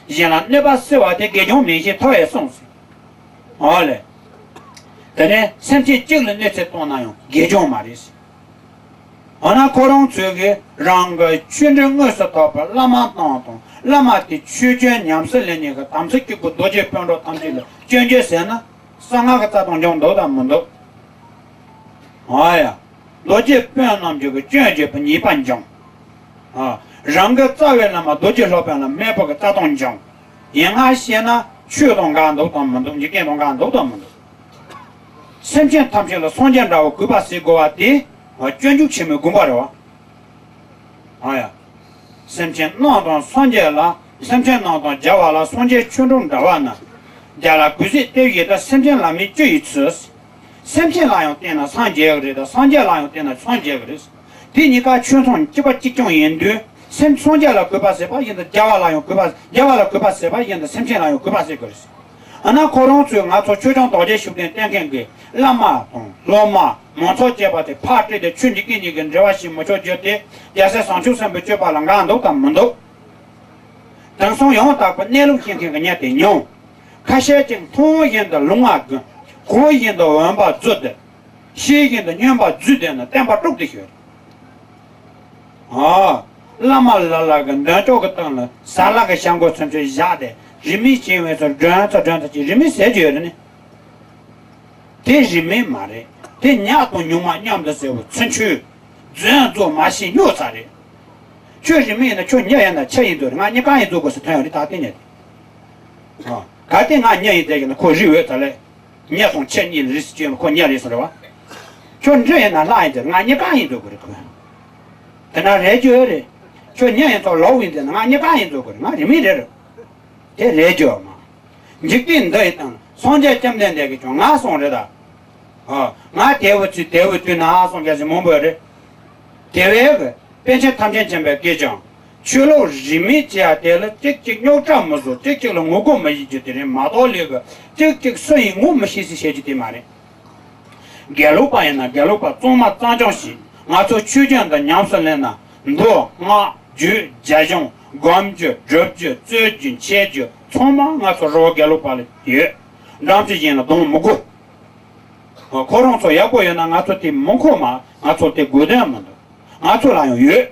གཞན་ལ་གནོད་པ་སེལ་བ་དེ་དགེ་སྦྱོང་མིན་ཞེས་ཐལ་བས་གསུངས་ཟེར། འོ་ལེ། དེ་ནས་སེམས་ཅན་གཅིག་ལ་གནོད་འཚེ་གཏོང་ན་ཡང་དགེ་སྦྱོང་མ་རེད་ཟེར། འོ་ན་ཁོ་རང་ཚོས་གི་རང་གི་ཆོས་འབྲེལ་དངོས་སུ་ཐོབ་པའི་བླ་མ་དང་དང་བླ་མ་དེ་ཆོས་སྐྱོན་ཉམས་སུ་ལེན་མཁན་གྱི་དམ་ཚིག་གཅིག་པུ་རྡོ་རྗེ་སྤུན་གྲོགས་ཐམས་ཅད་ལ་སྐྱོན་བརྗོད་ཟེར་ན། གསང་སྔགས་ཀྱི་རྩ་དང་འགྱུར་འདུག་དང་མི་འདུག་འོ་ཡ། རྡོ་རྗེ་སྤུན་རྣམས་ཀྱི་སྐྱོན་བརྗོད་པའི་ཉེས་པ་འབྱུང་། ཨ། རང་གི་རྩ་བའི་བླ་མ་རྡོ་རྗེ་སློབ་དཔོན་ལ་སྨད་པ་གི་རྩ་དོན་འབྱུང་། ཡིན་ང་ཞེ་ན་ཆོས་དང་འགལ་འདུག་དང་མི་འདུག་འཇིག་རྟེན་དང་འགལ་འདུག་དང་མི་འདུག་སེམས་ཅན་ཐམས་ཅད་ལ་སངས་རྒྱས་འདྲ་བོ་གུས་པ་ཟེར་དགོས་པ་དེ་སྤྱོད་འཇུག་ཆེན་མོའི་དགོངས་པ་རེད་བ། ཨ་ཡ། སེམས་ཅན་རྣམས་དང་སངས་རྒྱས་ལ། སེམས་ཅན་རྣམས་དང་རྒྱལ་བ་ལ་སངས་རྒྱས་ཆོས་འགྲོ་འདྲ་བ་ན། རྒྱལ་ལ་གུས་བརྩི་དེ་བཞིན་དུ་སེམས་ཅན་ལ་མི་སྤྱོད་ཡི་ཚུལ། སེམས་ཅན་ལ་ཡང་བརྟེན་ན་སངས་རྒྱས་ཀྱི་རེད་དང་སངས་རྒྱས་ལ་ཡང་བརྟེན་ན་སངས་རྒྱས་ཀྱི་རེད། དེ་གཉིས་ཀ་ཆོས་མཚུངས་གཅིག་པ་གཅིག་རྐྱང་ཡིན་དུས་སེམས་སངས་རྒྱས་ལ་གུས་པ་ཟེར་བ་ཡིན་དང་རྒྱལ་བ་ལ་ཡང་གུས་པ་རྒྱལ་བ་ལ་གུས་པ་ཟེར་བ་ཡིན་དང་སེམས་ཅན་ལ་ཡང་གུས་པ་ཟེར་དགོས་རེད། ཨ་ན་ཁོ་རང་ཚོས་ང་ཚོ་ཆོས་སྐྱོང་རྡོ་རྗེ་ཤུགས་ལྡན་བསྟེན་མཁན་གྱི་བླ་མ་དང་སློབ་མ་མང་ཚོགས་བཅས་པ་དེ་ཕར་བསྐྲད་དེ་ཆོས་འཇིག་རྟེན་གཉིས་ཀྱི་འབྲེལ་བ་ཞིག་མི་ཆོག་རྒྱུ་དེ་རྒྱལ་སྲས་བྱང་ཆུབ་སེམས་དཔའི་སྤྱོད་པ་ལ་འགལ་འདུག་དང་མི་འདུག་དེང་སང་ཡང་དག་པའི་གནས་ལུགས་ཤེས་མཁན་གྱི་མྱི་དེ་ཉུང་། ཁ་ཤས་ཅིག་མཐོང་བཞིན་དུ་ལུང་བ་དགོས། གོ་བཞིན་དུ་འོན་པ་རྫུ་སྟེ། ཤེས་བཞིན་དུ་སྨྱོན་པ་རྫུས་ཏེ་ན་བསྟན་པ་དཀྲུགས་ཏེ་ཤོད། ཨ། བླ་མ་ལ་ལ་གི་འདོན་ཅོག་གི་སྟེང་ལ་ཟ་ལ་གི་བྱ་མགོ་ཚུན་ཆོད་བཞག་སྟེ་རིས་མེད་བྱིན་བས་སུ་སྒྲོན་ཚ་སྒྲོན་ཚ་ཅིག་རིས་མེད་ཟེར་རྒྱུ་ཡོད་རེད་ནི། དེ་རིས་མེད་མ་རེད། དེ་ཉག་དང་ཉུང་མ་མཉམ་དུ་ཟེར་བ་ཚུན་ཆོད་རྫུན་རྫོགས་མ་ཤེས་སྨྱོ་ཚ་རེད། ཁྱོད་རིས་མེད་ཡིན་ན་ཁྱོད་མྱི་ཡིན་ན་ཆི་ཡིན་རྫོགས་རེད། ང་གཉིས་ཀ་ཡིན་རྫོགས་དགོས་སུ་ཐོན་ཡོད་རེད། ད་དེ་ཉིད་དེ། ཨ། གལ་ཏེ་ང་མྱི་ཡིན་ཟེར་གྱི་ན་ཁོ་རིས་འོད་ཚ་ལས། མྱི་དང་ཁྱི་གཉིས་ལ་རིས་སུ་བཅད་ན་ཁོ་མྱི་རེད་ཟེར་བ། ཁྱོད་འདྲེ་ཡིན་ན་ལྷ་ཡིན་ཟེར་ང་གཉིས་ཀ་ཡིན་རྫོགས་དགོས་རེད་ཁོ། དེ་ན་རེད་རྒྱུ་ཡོད་རེད། ཁྱོད་མྱི་ཡིན་ཙང་ལོག་ཡིན་ཟེར་ན་ང་གཉིས་ཀ་ཡིན་རྫོགས་དགོས་རེད། ང་རིས་མེད་རེད་རེད། དེ་རེད་རྒྱུ་མ། འཇིག་རྟེན་འདི་ཡི་སྟེང་སངས་རྒྱས་བཅོམ་ལྡན་འདས་ཀྱིས་ཀྱང་ང་གསུངས་རེད་ད། ཨ། ང་དལ་བུ་ཚུལ་དལ་བུ་དུས་ན་གསུངས་མཁན་ཞིག་མང་པོ་ཡོད་རེད། དེ་བས་ཀྱི། པཎ་ཆེན་ཐམས་ཅད་མཁྱེན་པས་ཀྱིས་ཀྱང་། ཆོས་ལུགས་རིས་མེད་ཅེས་ཡ་དེ་ལ་གཅིག་གཅིག་རྙོག་དྲ་མི་བཟོ། གཅིག་གཅིག་ལ་ངོ་རྒོལ་མི་བྱེད་རྒྱུ་དེ་རེད་མ་གཏོགས་ལས་ཀྱི་གཅིག་གཅིག་སུ་ཡིན་ངོ་མི་ཤེས་ཟེར་བཤད་རྒྱུ་དེ་མ་རེད། དགེ་ལུགས་པ་ཡིན་ན་དགེ་ལུགས་པ་གཙང་མ་གཙང་རྐྱང་ཞིག་ང་ཚོ་ཆོས་སྐྱོང་དང་ཉམས་སུ་ལེན་ན་མདོ་སྔགས་རྒྱུད་རྒྱ་གཞུང་སྒོམ་རྒྱུ་སྒྲུབ་རྒྱུ་རྩོད་རྒྱུ་འཆད་རྒྱུ་ཚང་མ་ང་ཚོ་རི་བོ་དགེ་ལུགས་པ་ལ་ཡོད། འགྲམ་ཅི་གཞན་ལ་གཏོང་མི་དགོས། ཁོ་རང་ཚོ་ཡག་པོ་ཡོད་ན་ང་ཚོ་དེ་མི་མཁོ་མ། ང་ཚོ་དེ་དགོས་དོན་མི་འདུག་ང་ཚོ་ལ་ཡང་ཡོད།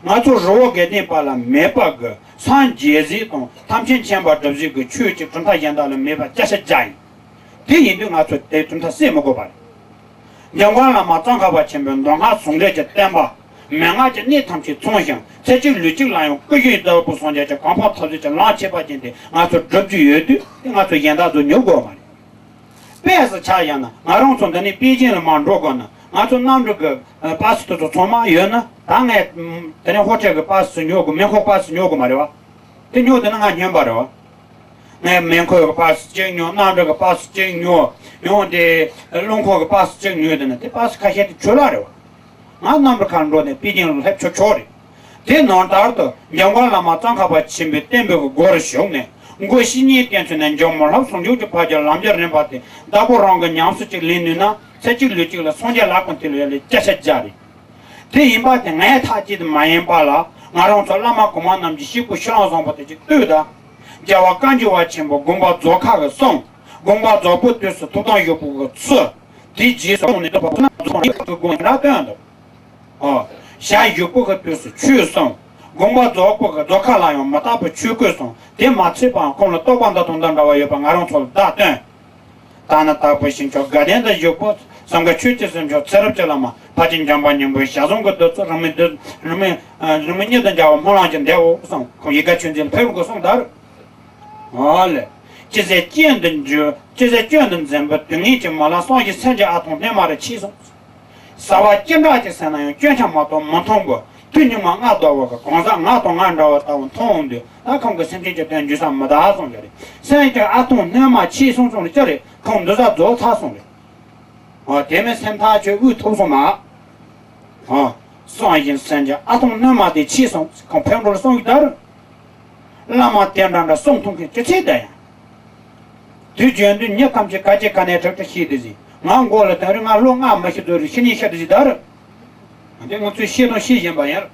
ང་ཚོ་རི་བོ་དགེ་ལྡན་པ་ལ་མེད་པ་གི་སངས་རྒྱས་ཟིག་དང་ཐམས་ཅད་མཁྱེན་པ་སྒྲུབ་བྱེད་ཀྱི་ཆོས་ཀྱི་གྲུབ་མཐའ་གཞན་དག་ལ་མེད་པ་སྐྱ་ཤ་བརྒྱ་ཡིན། དེ་ཡིན་དུས་ང་ཚོ་དེ་གྲུབ་མཐའ་གསལ་མི་དགོས་པ་རེད། འཇམ་མགོན་བླ་མ་ཙོང་ཁ་པ་ཆེན་པོའི་མདོ་སྔགས་ཟུང་འབྲེལ་གྱི་བསྟན་པ། མན་ངག་གི་གནས་ཐམས་ཅད་མཚུངས་ཤིང་ཚེ་གཅིག་ལུས་གཅིག་ལ་ཡང་ཀུན་གཞི་ལྟ་བུ་སངས་རྒྱས་ཀྱི་གོ་འཕང་ཐོབ་བྱེད་ཀྱི་ལམ་ཁྱད་པར་ཅན་དེ་ང་ཚོ་བསྒྲུབ་རྒྱུ་ཡོད་དུས་དེ་ང་ཚོ་གཞན་དག་ཚོ་ཉོབ་དགོས་པ་མ་རེད། དཔེ་སུ་ཆ་བཞག་ན་ང་རང་ཚོ་འདི་ནས་པེ་ཅིང་ལ་མར་འགྲོ་དགོས་ན་ང་ཚོ་གནམ་གྲུ་གི་པ་སི་དེ་ཚོ་ཚང་མ་ཡོད་ན་ད་ངས་དེ་ནས་ཧོ་ཊེལ་གི་པ་སི་ཉོ་དགོས། མེ་འཁོར་པ་སི་ཉོ་དགོས་མ་རེད་བ། དེ་ཉོ་དེ་ན་ང་ཉོན་པ་རེད་བ། ངས་མེ་འཁོར་གི་པ་སི་གཅིག་ཉོ། གནམ་གྲུ་གི་པ་སི་གཅིག་ཉོ། ཡང་དེ་རླངས་འཁོར་གི་པ་སི་གཅིག་ཉོ་དེ་ན་དེ་པ་སི་ཁ་ཤས་དེ་ཆོད་ལ་རེད་བ། ང་གནམ་གྲུ་ཁར་འགྲོ་ནས་པེ་ཅིང་ལ་སླེབས་ཆོག་ཆོག་རེད། དེ་ནང་ལྟར་དུ་འཇམ་མགོན་བླ་མ་ཙོང་ཁ་པ་ཆེན་པོའི་བསྟན་པའི་གི་སྒོ་རུ་ཞུགས་ནས་མགོ་བཤེས་གཉེན་བསྟེན་ཚུལ་ནས་འཇོམས་མི་ལྷབ་ཟུང་འཇུག་གི་ཕ་རྒྱུད་ལམ་རྒྱུད་རིམ་པ་དེ་བདག་པོ་རང་གི་ཉམས་སུ་ཅིག་ལེན་ནུས་ན་ཚེ་གཅིག་ལུས་གཅིག་ལ་སངས་རྒྱས་ལག་པ་འཐེན་ལ་ཡ་ལས་སྐྱ་ཤ་རྒྱ་རེད། དེ་ཡིན་པ་དེ་ངས་ཐག་བཅད་དེ་མ་ཡིན་པ་ལ་ང་རང་ཚོ་བླ་མ་གོང་མ་རྣམས་ཀྱི་སྐྱེས་བུ་ཕྱི་ལོགས་བཟང་པོ་དེ་ཅིག་ལྟོས་དང་། རྒྱལ་བ་བཀའ་འགྱུར་བ་ཆེན་པོ་དགོངས་པ་རྫོགས་ཁ་གི་གསུང་། དགོངས་པ་རྫོགས་པའི་དུས་སུ་ཐུགས་དམ་བཞུགས་པོ་གི་ཚུལ། དེའི་རྗེས་སུ་ནས་ཐུབ་པ་ཁོ་ན་རྫོགས་པ་ཡོད་པ་དགོངས་ཡོད་ན་སྟོན་དང་། ཨོ། ཞལ་བཞུགས་པོ་གི་དུས་སུ་ཆོས་གསུང་། དགོངས་པ་རྫོགས་པོ་གི་རྫོགས་ཁ་ལ་ཡང་མི་རྟག་པའི་ཆོས་སྐུ་གསུང་། དེ་མ་ཚད་པའང་ཁོང་ལ་རྟོགས་པ་འདི་དང་འདི་འདྲ་བ་ཡོད་པ་ང་རང་ཚོ་ལ་བརྡ་སྟོན། ད་ནི་དྭགས་པོའི་ཞིང་མཆོག་དགའ་ལྡན་དུ་བཞུགས་པོ། སེམས་དགའ་ཆོས་ཀྱི་སེམས་མཆོག་ཚེ་རབས་ཀྱི་བླ་མ། ཕ་ཆེན་འཇམ་དཔལ་སྙིང་པོའི་ཞལ་བཟང་གི་བདུད་རྩི། རིང་མོའི་བདུད། རིང་མོའི། རིང་མོ་གཉིད་དུ་འཇགས་པ་སྨོན་ལམ་གྱི་འདས་འོ་གསུངས། ཁོང་ཡིད་དགའ་ཆོས་འཛིན་ཕེབས་དགོས་གསུངས་དར། ཨོ་ལེ། ཅི་ཟེར་སྐྱོན་དུ་འཇུག་ཅི་ཟེར་སྐྱོན་དུ་འཛིན་པའི་དུས་ངན་གྱི་མ་ལ་སངས་རྒྱས་སེམས་ཀྱི་ཨ་ཐང་སྣོན་མ་རེ་མཆིས་སོང་། ཟ་བ་ཅི་འདྲ་ཅིག་ཟ་ན་ཡང་སྐྱོན་ཆ་མ་གཏོགས་མི་མཐོང་བས་དུས་སྙིགས་མ་ལྔ་བདོ་བ་གི་གང་ཟག་ང་དང་ང་འདྲ་བ་ལྟ་བུ་མཐོང་འོང་དུས་ད་ཁོང་གི་སེམས་ཅན་གྱི་དོན་འཇུ་ས་མི་གདའ་སོང་གི་རེད། སེམས་ཀྱི་ཨ་ཐང་སྣོན་མ་མཆིས་སོང་སོང་ལ་ཅི་རེད། ཁོང་འདུ་ས་རྫོགས་ཚར་སོང་རེད། ཨོ་དེ་མིན་སེམས་ཐག་ཆོད་དབུགས་ཐུབ་སོང་མ། ཨོ། སངས་རྒྱས་སེམས་ཀྱི་ཨ་ཐང་སྣོན་མ་དེ་མཆིས་སོང་ཁོང་ཕེབས་འགྲོ་ལ་སོང་གི་ད་རེད། བླ་མ་དེ་འདྲ་འདྲ་གསུང་ཐུབ་མཁན་ཅི་ཚད་ད་ཡང་། དུས་རྒྱུན་དུ་མྱི་ཐམས་ཅད་ག་ཅི་ག་ནས་དྲག་དྲག་ཤེས་དེ་ཟིན་ང་མགོ་ལ་དེང་རིང་ང་ལོ་ལྔ་མ་ཤི་དུས་རེ་ཤི་ནས་ཤི་དེ་ཟིན་ད་རེད། དེ་ང་ཚོས་ཤེས་དང་ཤེས་བཞིན་པ་ཡིན།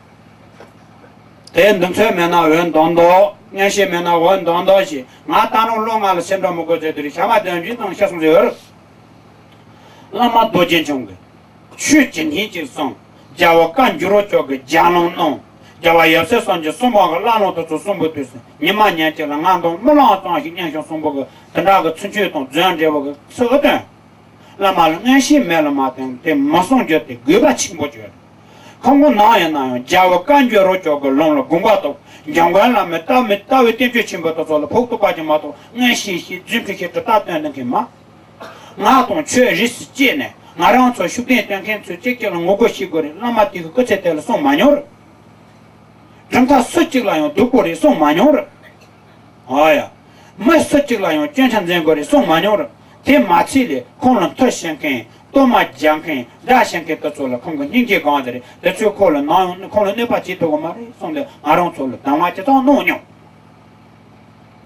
དེ་འདི་ཚོད་མེད་ན་འོན་མདོག་མདོག་མངོན་ཤེས་མེད་ན་འོད་མདངས་འདྲ་ཞིག་ང་ད་རུང་བློ་ང་ལ་སེམས་ཁྲལ་མི་དགོས་ཟེར་དུས་ཞག་མ་བདུན་བཞི་དང་ཤ་སོང་ཟེར་ཡོད་རེད། བླ་མ་རྡོ་རྗེ་འཆང་གིས་ཆོས་ཇི་སྙེད་ཅིག་གསུངས། རྒྱལ་བ་བཀའ་འགྱུར་བ་མཆོག་གིས་ལྗགས་ལུང་གནང་། རྒྱལ་བ་ཡབ་སྲས་སངས་རྒྱས་གསུམ་པོ་གི་བླ་ལུང་དེ་ཚོ་གསུང་བའི་དུས་སུ་ཉི་མ་ཉིན་གཅིག་ལ་ང་དང་རྨི་ལམ་ཙམ་ཞིག་མཉམ་བཞུགས་གསུང་བ་གི་དེ་འདྲ་གི་ཚུལ་འཆོས་དང་རྫུན་འབྲེལ་བ་གི་ཚིག་བཏོན། བླ་མ་ལ་མངོན་ཤེས་མེད་ལ་མ་བརྟེན་དེ་མ་གསུང་རྒྱུ་དེ་དགོས་པ་ཆེན་པོ་བརྗོད། ཁོང་གི་ནང་ཡིན་ན་ཡང་རྒྱལ་བ་བཀའ་འགྱུར་བ་མཆོག་གི་ལུང་ལ་དགོངས་པ་དང་འཇམ་མགོན་བླ་མའི་ལྟ་བའི་ལྟ་བའི་བསྟན་བཅོས་ཆེན་པོ་དེ་ཚོ་ལ་ཕོག་ཐུག་པ་ཅིག་མ་གཏོགས་མངོན་ཤེས་ཤིག་རྫུན་ཕྲུག་ཤིག་གྲུབ་རྟགས་སྟོན་གནང་མཁན་མ། ང་དང་ཆོས་རིས་སུ་བཅད་ནས་ང་རང་ཚོ་ཤུགས་ལྡན་སྟོན་མཁན་ཚོས་གཅིག་གཅིག་ལ་ངོ་རྒོལ་བྱེད་དགོས་རེད། བླ་མ་དེ་གི་སྐུ་ཚེ་དེ་ལ་གསུངས་མ་མྱོང་རེད། གྲུབ་མཐའ་སུ་གཅིག་ལ་ཡང་སྡུག་པོ་རེད་གསུངས་མ་མྱོང་རེད། ཨོ་ཡ། མི་སུ་གཅིག་ལ་ཡང་སྐྱོན་ཆ་འཛིན་དགོས་རེད་གསུངས་མ་མྱོང་རེད། དེ་མ་ཚད་ལས་ཁོང་ལ་མཐུ་བྱེད་མཁན་གཏོར་མ་རྒྱག་མཁན་དགྲ་བྱེད་མཁན་དེ་ཚོ་ལ་ཁོང་གི་སྙིང་རྗེ་གང་དེ་རེད། དེ་ཚོས་ཁོ་ལ་ནམ་ཡང་ཁོང་ལ་གནོད་པ་བྱེད་ཐུབ་ཀྱི་མ་རེད་གསུངས་ཏེ་ང་རང་ཚོ་ལ་གདམས་ངག་ཅི་ཙམ་གནང་མྱོང་།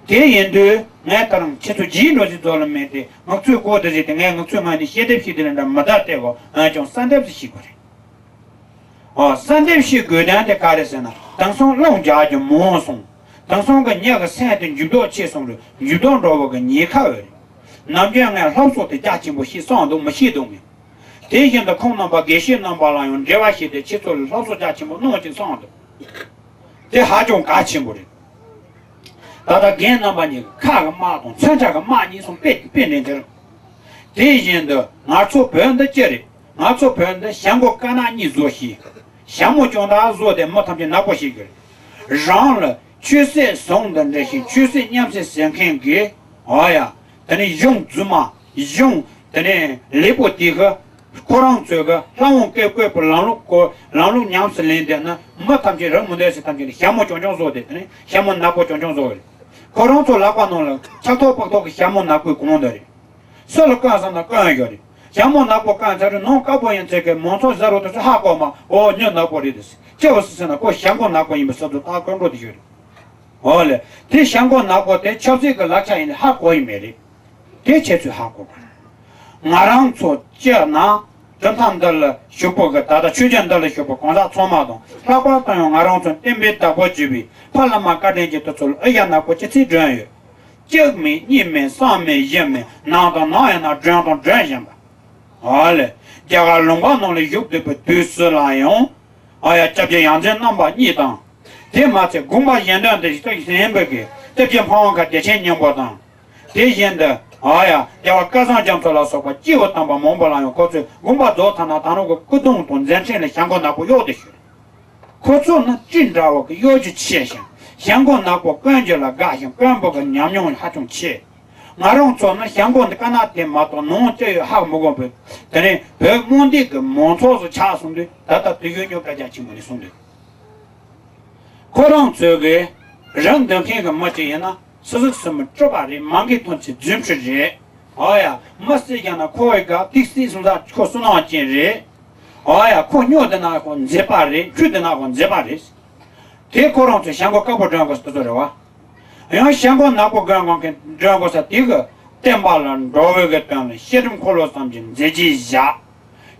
དེ་ཡིན་དུས་ངས་ད་རང་ཁྱེད་ཚོ་རྗེས་འགྲོ་ཞིག་རྫོགས་ལ་མེད་དེ་ངག་ཚོས་གོ་དེ་ཟིག་དེ་ངས་ངག་ཚོས་ངག་ནས་ཤེས་དེབ་ཤེས་དེ་ལ་འདྲ་མི་ལྟ་སྟེ་གོ་ཨ་ཅང་ས་འདེབས་སུ་ཤེས་དགོས་རེད། ཨོ་ས་འདེབས་ཤེས་དགོས་དོན་དེ་ག་རེ་ཟེར་ན་དེང་སང་བློ་འཇགས་ཀྱི་མང་སོང་། དེང་སང་གི་མྱི་གི་སེམས་དེ་འཇུ་ལྡོག་ཆེ་སོང་རེད། འཇུ་ལྡོག་འགྲོ་བ་གི་ཉེན་ཁ་ཡོད་རེད། ནམ་རྒྱུན་ངས་སློབ་གསོ་དེ་རྒྱ་ཆེན་པོ་ཤེས་སོང་འདུག་མི་ཤེས་འདུག་མིན། དེ་བཞིན་དུ་ཁོང་རྣམ་པ་དགེ་བཤེས་རྣམ་པ་ལ་ཡང་འབྲེལ་བ་བྱས་ཏེ་ཁྱེད་ཚོ་ལ་སློབ་གསོ་རྒྱ་ཆེན་པོ་གནང་ཅིག་སོང་འདུག་དེ་ཧ་ཅང་གལ་ཆེན་པོ་རེད། ད་ལྟ་རྒན་རྣམ་པ་གཉིས་ཀྱི་ཁ་གི་དམག་དང་མཚོན་ཆ་གི་དམག་གཉིས་སོང་དཔེ་དཔེ་འདྲ་འདིར། དེ་བཞིན་དུ་ང་ཚོ་བོད་འདི་ཅི་རེད། ང་ཚོ་བོད་འདི་བྱ་མགོ་དཀར་ནག་གཉིས་བཟོ་ཞིང་། ཞྭ་མོ་ཅོང་དག་བཟོ་དེ་མི་ཐམས་ཅད་ནག་པོ་ཞིག་གིས། རང་ལ་ཆོས་སྲིད་ཟུང་དུ་འབྲེལ་ཞིང་ཆོས་སྲིད་མཉམ་བསྲེས་ཟེར་མཁན་གྱི། འོ་ཡ། དེ་ནི་གཞུང་རྫུན་མ། གཞུང་དེ་ནི་ལེགས་པོ་དེ་གི། ཁོ་རང་ཚོས་གི་ལྷ་དབང་བཀས་བཀོད་པའི་ལམ་ལུགས་སྐོར་ལམ་ལུགས་ཉམས་སུ་ལེན་བསྡད་ན་མི་ཐམས་ཅད་རང་མི་འདོད་སྲིད་ཐམས་ཅད་ནི་ཞྭ་མོ་ཅོང་ཅོང་བཟོ་དེ་དེ་ནི་ཞྭ་མོ་ནག་པོ་ཅོང་ཅོང་བཟོ་རེད། ཁོ་རང་ཚོ་ལག་པ་ནང་ལ་ཆག་ཐོག་པག་ཐོག་གི་ཞྭ་མོ་ནག་པོའི་གོང་དུ་རེད། སུ་ལ་བསྐོན་བསམ་ན་བསྐོན་ཡོད་རེད། ཞྭ་མོ་ནག་པོ་བསྐོན་ཚར་རེད་ནང་དཀར་པོ་ཡིན་ཚེ་གི་མང་ཚོགས་གཟའ་རུ་དུ་ཚོད་ཧ་གོ་མ་འོ་ཉོ་ནག་པོ་རེད་དེ་ཅི་བ་སི་སེ་ན་ཁོ་ཞྭ་མགོ་ནག་པོ་ཡིན་པའི་ས་དུ་ད་བསྐོན་འགྲོ་དེ་ཡོད་རེད། འོ་ལེ། དེ་ཞྭ་མགོ་ནག་པོ་དེ་ཆབ་སྲིད་ཀྱི་ལག་ཆ་ཡིན་ནི་ཧ་གོ་ཡི་མེད་རེད། དེ་ཁྱེད་ཚོས་ཧ་གོ་དགོས། ང་རང་ཚོ་སྤྱིར་ན་གྲུབ་མཐའ་འདི་ལ་ཞུགས་པ་གི་ད་ལྟ་ཆོས་བརྒྱུད་འདི་ལ་ཞུགས་པ་གང་ཟག་ཚང་མ་དང་ལྷག་པར་དུ་ཡང་ང་རང་ཚོ་བསྟན་པའི་བདག་པོ་བརྒྱུད་པའི་ཕ་བླ་མ་བཀའ་དྲིན་གྱི་དུས་ཚོད་ལ་ཨེ་ཡ་ནག་པོ་ཅི་ཚིག་སྒྲོན་ཡོད། གཅིག་མིན་གཉིས་མིན་གསུམ་མིན་བཞི་མིན་ནམ་དང་ནམ་ཡིན་ན་སྒྲོན་དང་སྒྲོན་བཞིན་པ། ཨ་ལེ། རྒྱ་གར་ལུང་པ་ནང་ལ་བཞུགས་བསྡད་པའི་དུས་སུ་ལ་ཡང་། ཨ་ཡ་སྐྱབས་རྗེ་ཡ་མཚན་རྣམ་པ་གཉིས་དང་། དེ་མ་ཚད་དགོངས་པ་གཞན་དོན་དུ་ཞིག་ཏུ་གཞན་པའི་གི་སྐྱབས་རྗེ་འཕགས་པ་མཁར་བདེ་ཆེན་སྙིང་པོ་དང་། དེ་བཞིན་དུ་ཨ་ཡ་རྒྱལ་བ་སྐལ་བཟང་རྒྱ་མཚོ་ལ་སོགས་པ་སྐྱེས་བུ་དམ་པ་མང་པོ་ལ་ཡང་ཁོ་ཚོས་དགོངས་པ་རྫོགས་ཚར་ན་ད་རུང་གི་སྐུ་གདུང་དང་མཛད་འཕྲིན་ལ་ཞྭ་མགོ་ནག་པོ་གཡོགས་ཏེ་ཞུ། ཁོ་ཚོ་ནི་སྤྲིན་འདྲ་བ་གི་གཡོ་སྒྱུ་ཆེ་ཞིང་ཞྭ་མགོ་ནག་པོ་བསྐོན་རྒྱུ་ལ་དགའ་ཞིང་བསྐོན་པོ་གི་ཉམས་མྱོང་ཧ་ཅང་ཆེ། ང་རང་ཚོ་ནི་ཞྭ་མགོ་འདི་དཀར་ནག་དེ་མ་གཏོགས་ནང་ལྟོས་ཡོད་ཧ་མི་གོ་བས། དེ་ནས་བོད་དམངས་སྡེ་གི་མང་ཚོགས་སུ་ཆགས་སོང་དུས་ད་ལྟ་དུས་ཡུན་རྙོག་དྲ་རྒྱ་ཆེན་པོ་ནས་སོང་དུས། ཁོ་རང་ཚོས་གི་རང་འདོད་མཁན་གི་མི་གཅིག་ཡིན་ན་སུ་ཟིག་སུ་མི་སྤྲོ་པ་རེད། མ་འགའི་ཐོན་ཆེ་རྫུན་ཕྲུག་རེད། ཨོ་ཡ་མི་སྲིད་ཀྱང་ན་ཁོ་བའི་དགའ་ཏིག་སྲིད་སོང་ས་ཁོ་བསོད་ནམས་ཅན་རེད། ཨོ་ཡ་ཁོ་སྨྱོ་དེ་ན་ཁོ་མཛེས་པ་རེད། ཁྱུ་དེ་ན་ཁོ་མཛེས་པ་རེད། དེ་ཁོ་རང་ཚོས་ཞྭ་མགོ་དཀར་པོ་སྒྲོན་དགོས་སུ་དེ་ཚོ་རེད་བ། ཡང་ཞྭ་མགོ་ནག་པོ་སྒྲོན་དགོས་མཁན་སྒྲོན་དགོས་ས་དེ་གི་བསྟན་པ་ལ་འགྲོ་བའི་གི་དོན་ལ་བཤད་སྒྲུབ་འཁོར་ལོ་ཙམ་གྱི་མཛད་རྗེས་བཞག་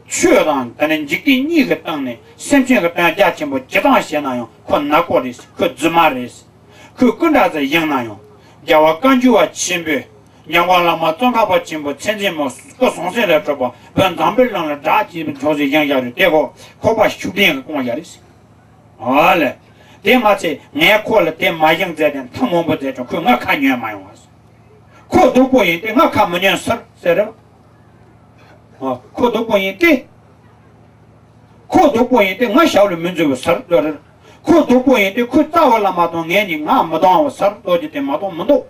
ཆོས་དང་དེ་ནས་འཇིག་རྟེན་གཉིས་ཀྱི་སྟེང་ནས་སེམས་ཅན་གྱི་དོན་རྒྱ་ཆེན་པོ་ཇི་ལྟར་བྱས་ན་ཡང་ཁོ་ནག་པོ་རེད། ཁོ་རྫུན་མ་རེད། ཁོས་སྐུ་འདྲ་ཟེར་ཡིན་ན་ཡང་རྒྱལ་བ་བཀའ་འགྱུར་བ་ཆེན་པོས་འཇམ་མགོན་བླ་མ་ཙོང་ཁ་པ་ཆེན་པོ་མཚན་འཛིན་མོ་སྐུ་སྲོང་བཙན་ལས་གྲུབ་པ་བོད་འཛམ་བུའི་གླིང་ལ་གྲགས་ཆེ་བའི་མཆོག་ཟེར་བཞེངས་བཞག་རེད། དེ་ཁོ་ཁོག་པ་ཤུགས་ལྡན་གྱི་སྐོང་བཞག་རེད། ཨ་ལས། དེ་མ་ཚད་ངས་ཁོ་ལ་དེ་མ་བཞེངས་མཛད་དེ་མཐའ་མང་པོ་མཛད་ཀྱང་ཁོས་ང་ཁ་ཉོན་མ་ཡོང་བ། ཁོ་སྡུག་པོ་ཡིན་ཏེ་ང་ཁ་མི་ཉོན་ཟེར་ཟེར་རེད། ཨ། ཁོ་སྡུག་པོ་ཡིན་ཏེ། ཁོ་སྡུག་པོ་ཡིན་ཏེ་ང་ཞབས་ལ་མི་འཛུལ་བ་ཟེར་ལོ་རེད། ཁོ་སྡུག་པོ་ཡིན་ཏེ་ཁོའི་རྩ་བ་བླ་མ་དང་ངེད་གཉིས་ང་མི་སྡང་བ་ཟེར་ལྟོ་རྒྱུ་དེ་མ་གཏོགས་མི་འདུག་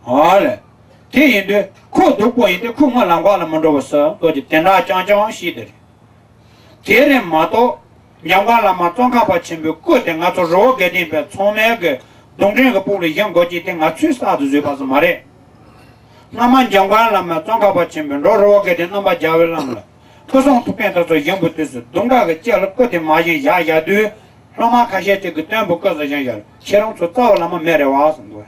ཨ་ལས། དེ་ཡིན་དུས་ཁོ་སྡུག་པོ་ཡིན་དུས་ཁོ་ང་ལམ་ཁ་ལ་མི་འགྲོ་བ་ཟེར་ལྟོ་རྒྱུ་དེ་འདྲ་རྐྱང་རྐྱང་ཞིག་དེ་རེད། དེ་རེད་མ་གཏོགས། ཉམས་མགོན་བླ་མ་ཙོང་ཁ་པ་ཆེན་པོའི་སྐུ་དེ་ང་ཚོ་རི་བོ་དགེ་ལྡན་པའི་ཚང་མའི་གི་གདུང་དྲན་གི་ཕུག་ལ་བཞེངས་དགོས་ཀྱི་དེ་ང་ཚོས་གསར་དུ་བཟོས་པ་ཟིག་མ་རེད། སྔ་མ་ཉམས་མགོན་བླ་མ་ཙོང་ཁ་པ་ཆེན་པོས་འགྲོ་རི་བོ་དགེ་ལྡན་རྣམ་པར་རྒྱལ་བའི་ལམ་ལ་སྐུ་གསུང་ཐུགས་རྟེན་དེ་ཚོ་བཞེངས་པའི་དུས་སུ་གདུང་དྲ་གི་དཀྱིལ་ལ་སྐུ་དེ་མ་བཞེངས་བཞག་བཞག་དུས། སློབ་མ་ཁ་ཤས་ཅིག་གིས་སྟོན་པའི་སྐུ་ཟེར་བཞེངས་བཞག་ཁྱེད་རང་ཚོ་རྩ་བ་བླ་མ་མེད་རེད་བ་གསུངས་འདུག་